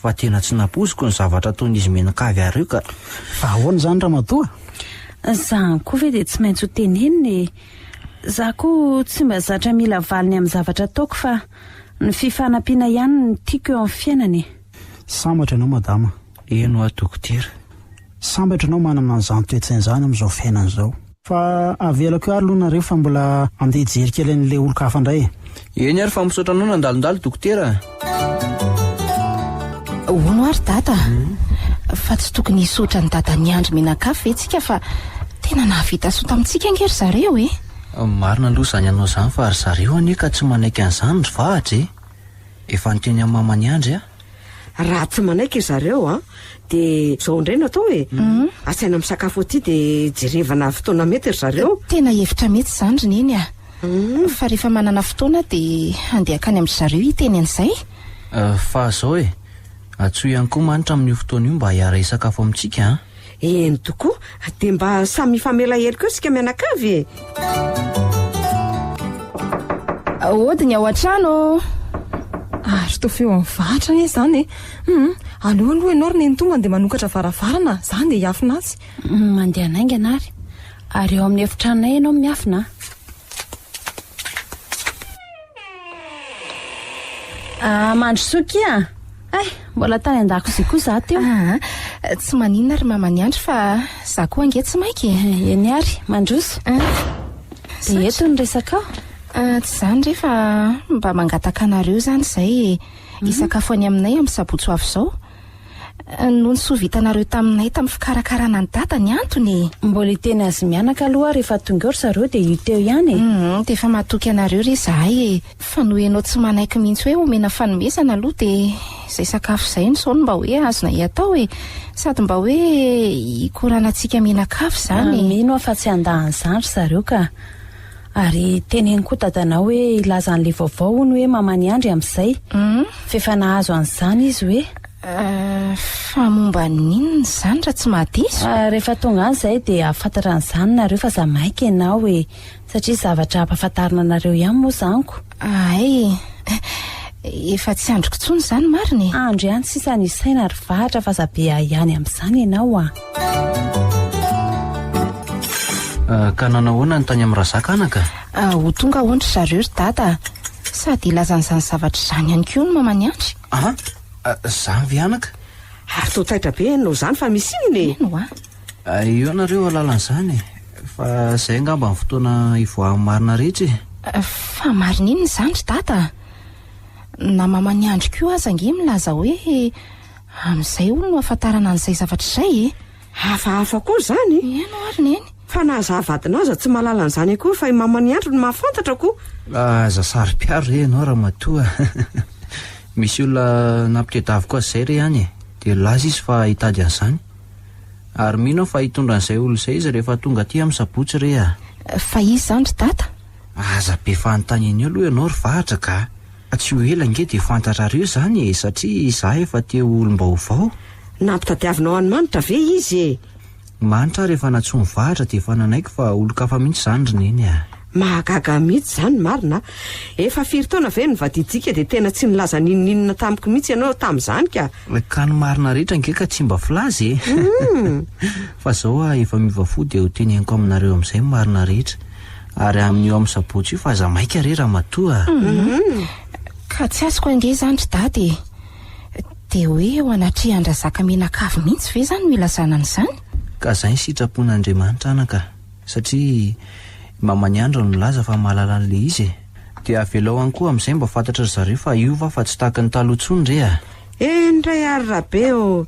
Fa tena tsy nampoiziko ny zavatra ataon'izy mianakavy ary io ka. Fa ahoana izany ramatoa? Izany koa ve dia tsy maintsy ho tenenina e! Za koa tsy mba zatra mila valiny amin'ny zavatra ataoko fa ny fifanampiana ihany no tiako eo amin'ny fiainana e! Sambatra ianao madama. Eny hoa dokotera. Sambatra ianao manana an'izany toe-tsaina izany amin'izao fiainana izao. Fa avelako eo ary aloha nareo fa mbola andeha hijery kely an'ilay olon-kafa indray e. Eny ary fa misaotra anao nandalondalo dokotera a. Hono ary dada a! Fa tsy tokony hisaotra an'i dada niandry mihinan-kafy ve tsika fa tena nahavita soa tamintsika ange ry zareo e! Marina aloha izany anao izany fa ry zareo anie ka tsy manaiky an'izany ry vahatra e! Efa niteny an'i mama niandry aho. Raha tsy manaiky ry zareo an, dia izao indray no atao e! Asaina misakafo aty dia jerevana fotoana mety ry zareo. Tena hevitra mety izany ry Neny a! Fa rehefa manana fotoana dia handeha hankany amin-dry zareo hiteny an'izay. Fa izao e! Antsoy ihany koa Manitra amin'io fotoana io mba hiara-hisakafo amintsika an! Eny tokoa, dia mba samy hifamela heloka eo isika mianakavy e! Ody ny ao an-trano ô! Ary toa feo amin'ny vahatra anie izany e! Hum, aleo aloha ianao ry neny tonga dia manokatra varavarana, za andeha hiafina atsy. Mandehana haingana ary. Ary ao amin'ny efitranonay ianao miafina an! Ah, mandrosoa kia! Hay, mbola tany an-dakozia koa za teo. Aa, tsy maninona ry mama niandry fa za koa ange tsy maika e. Eny ary, mandroso. Dia eto ny resakao? Tsy izany re fa mba mangataka anareo izany izay e. Hisakafo any aminay amin'ny sabotsy ho avy izao. Noho ny soa vitanareo taminay tamin'ny fikarakarana an'i Dada ny antony e! Mbola hiteny azy mianaka aloha aho rehefa tonga eo ry zareo dia io teo ihany e! Hum, dia efa matoky anareo re izahay e! Fa noho ianao tsy manaiky mihitsy hoe omena fanomezana aloha dia izay sakafo izay no sao no mba hoe azonay atao e! Sady mba hoe hikoranantsika mianakavy izany e! Mino aho fa tsy handà an'izany ry zareo ka! Ary teneno koa dadanao hoe hilaza an'ilay vaovao hono hoe maman'i Andry amin'izay. F'efa nahazo an'izany izy hoe. Fa momba ny inona izany raha tsy mahadiso? Rehefa tonga any izay dia hahafantatra an'izany nareo fa za maika ianao e! Satria zavatra hampafantarina anareo ihany moa izany ko. Hay! Efa tsy andriko intsony izany marina e! Andro ihany sisa ny saina ry vahatra fa aza be ahiany amin'izany ianao a! Ka nanao ahoana ny tany amin'i Razaka anaka? Ho tonga hono ry zareo ry dada a! Sady hilaza an'izany zavatra izany ihany koa ny maman'i Andry. An! Izany ve anaka? Ary toa taitra be ianao izany fa misy inona e? Eny hoa. Eo nareo alalan'izany e! Fa izay angamba ny fotoana hivoahan'ny marina rehetra e! Fa marina inona izany ry dada a? Na maman'i Andry koa aza ange milaza hoe amin'izay hono no ahafantarana an'izay zavatra izay e! Hafahafa koa izany! Eny ho'a ry Neny! Fa na za vadinao aza tsy mahalala an'izany akory fa i maman'i Andry no mahafantatra ko! Aza saro-piaro re ianao ramatoa a! Misy olona nampitedaviko azy izay re any e! Dia nilaza izy fa hitady an'izany. Ary mino aho fa hitondra an'izay olona izay izy rehefa tonga aty amin'ny sabotsy re a! Fa iza izany ry dada? Aza be fanontaniana eo aloha ianao ry vahatra ka! Tsy ho ela ange dia fantatrareo izany e, satria izaho efa te ho olom-baovao. Nampitadiavinao an'i Manitra ve izy e? Manitra ary efa nantsoin'i Vahatra dia efa nanaiky fa olon-kafa mihitsy izany ry Neny a! Mahagaga mihitsy izany marina a! Efa firy taona ve nivadiantsika dia tena tsy nilaza n'inon'inona tamiko mihitsy ianao tamin'izany ka! Ka ny marina rehetra ange ka tsy mba filaza e! Fa izao aho efa miova fo dia ho teneniko aminareo amin'izay ny marina rehetra. Ary amin'io amin'ny sabotsy io fa aza maika re ramatoa a! Ka tsy azoko ange izany ry dada e! Dia hoe eo anatrehan-dRazaka mianakavy mihitsy ve izany no ilazana an'izany? Ka izay ny sitrapon'Andriamanitra anaka, satria i Maman'i Andry no nilaza fa mahalala an'ilay izy e! Dia avelao any koa amin'izay mba fantatry ry zareo fa hiova aho fa tsy tahaka ny taloha intsony re a! Eny indray ary Rabe ô!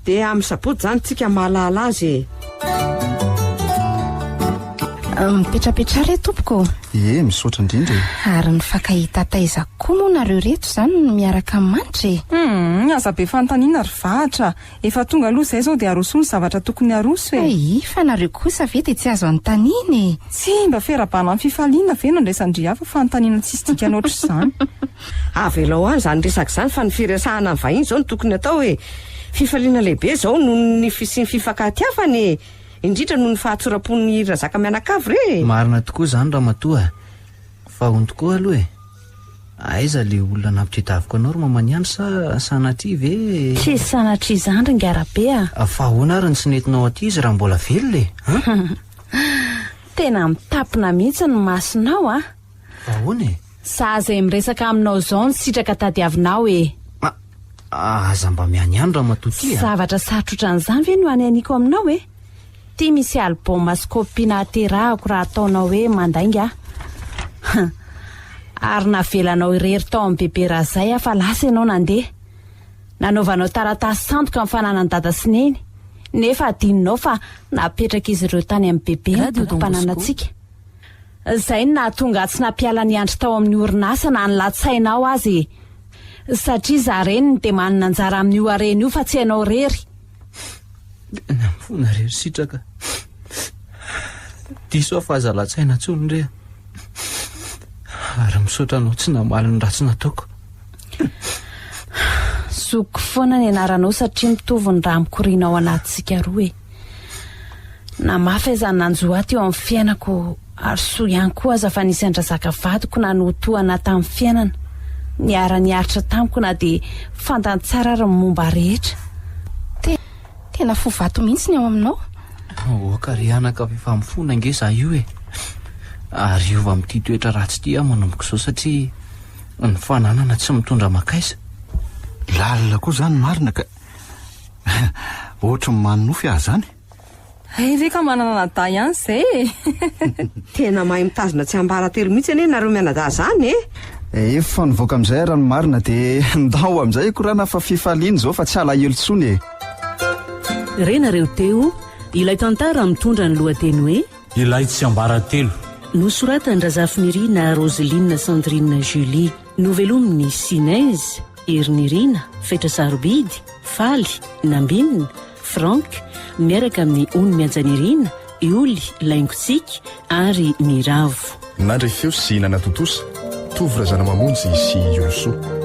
Dia amin'ny sabotsy izany tsika mahalala azy e! Mipetrapetraha re tompoko ô! Ie, misaotra indrindra e. Ary nifankahita taiza koa moa nareo reto izany no miaraka amin'i Manitra e? Humm, aza be fanontaniana ry Vahatra a! Efa tonga aloha izay izao dia arosoy ny zavatra tokony haroso e! Hay, fa nareo kosa ve dia tsy azo anontaniana e? Tsy mba fiarahabana amin'ny fifaliana ve no andraisan-dry hafa fanontaniana tsisy dikany ohatr'izany? Avelao any izany resaka izany fa ny firesahana amin'ny vahiny izao no tokony atao e! Fifaliana lehibe izao noho ny fisian'ny fifankahatiavana e! Indrindra noho ny fahatsoram-pon'i Razaka mianakavy re e! Marina tokoa izany ramatoa a! Fa hono tokoa aloha e! Aiza le olona nampitedaviko anao ry mamaniandry sa sanatria ve e? Tsy sanatria izany ry Ngarabe a! Fa ahoana ary no tsy nentinao aty izy raha mbola velona e? An? Tena mitapina mihitsy ny masonao a! Fa ahoana e? Za izay miresaka aminao izao no sitraka tadiavinao e! Aza mba mianiany ramatoa ty a! Zavatra sarotra otran'izany ve no anianiako aminao e? Ty misy album sy copie nahaterahako raha ataonao hoe mandainga aho. Ary navelanao irery tao amin'i Bebe Razay aho fa lasa ianao nandeha. Nanaovanao taratasy sandoka ny fananan'i Dada sy Neny. Nefa adinonao fa napetrak'izy ireo tany amin'i Bebe ny bokim-pananantsika. Izay no nahatonga ahy tsy nampiala an'i Andry tao amin'ny orinasa na ny latsainao aza e! Satria izaho reniny dia manana anjara amin'io harena io fa tsy ianao irery. Tena mifona re ry Sitraka. Diso aho fa aza latsaina intsony re a. Ary misaotra anao tsy namaly ny ratsy nataoko. Zokiko foana ny anaranao satria mitovy ny rà mikoriana ao anatintsika roa e. Na mafy aza ny nanjo ahy teo amin'ny fiainako ary soa ihany koa aza fa nisy an-dRazaka vadiko nanotohana ahy tamin'ny fiainana, niara-niaritra tamiko na dia fantany tsara ary ny momba ahy rehetra. Tena fo vato mihitsy ny ao aminao. Oka ry anaka fa efa mifona ange za io e. Ary hiova amin'ity toetra ratsy ity aho manomboka izao satria ny fananana tsy mitondra mankaiza. Lalina koa izany marina ka. Ohatry ny manonofy aho izany. Hay ve ka manana anadahy ihany izay e! Tena mahay mitazona tsiambaratelo mihitsy anie nareo mianadahy izany e! Efa nivoaka amin'izay raha ny marina dia ndao amin'izay hikorana fa fifaliana izao fa tsy alahelo intsony e! Renareo teo ilay tantara mitondra ny lohateny hoe. Ilay tsiambaratelo. Nosoratan-dRazafinirina Roseline Sandrine Julie. Novelomin'i Sinèse, Herinirina, Fetra Sarobidy, Faly, Nambinina, Franck, miaraka amin'i Ony Mihajanirina, Ioly, Laingotsiky ary Miravo. Nandre feo sy nanatontosa, Tovo Razanamamonjy sy Iolosoa.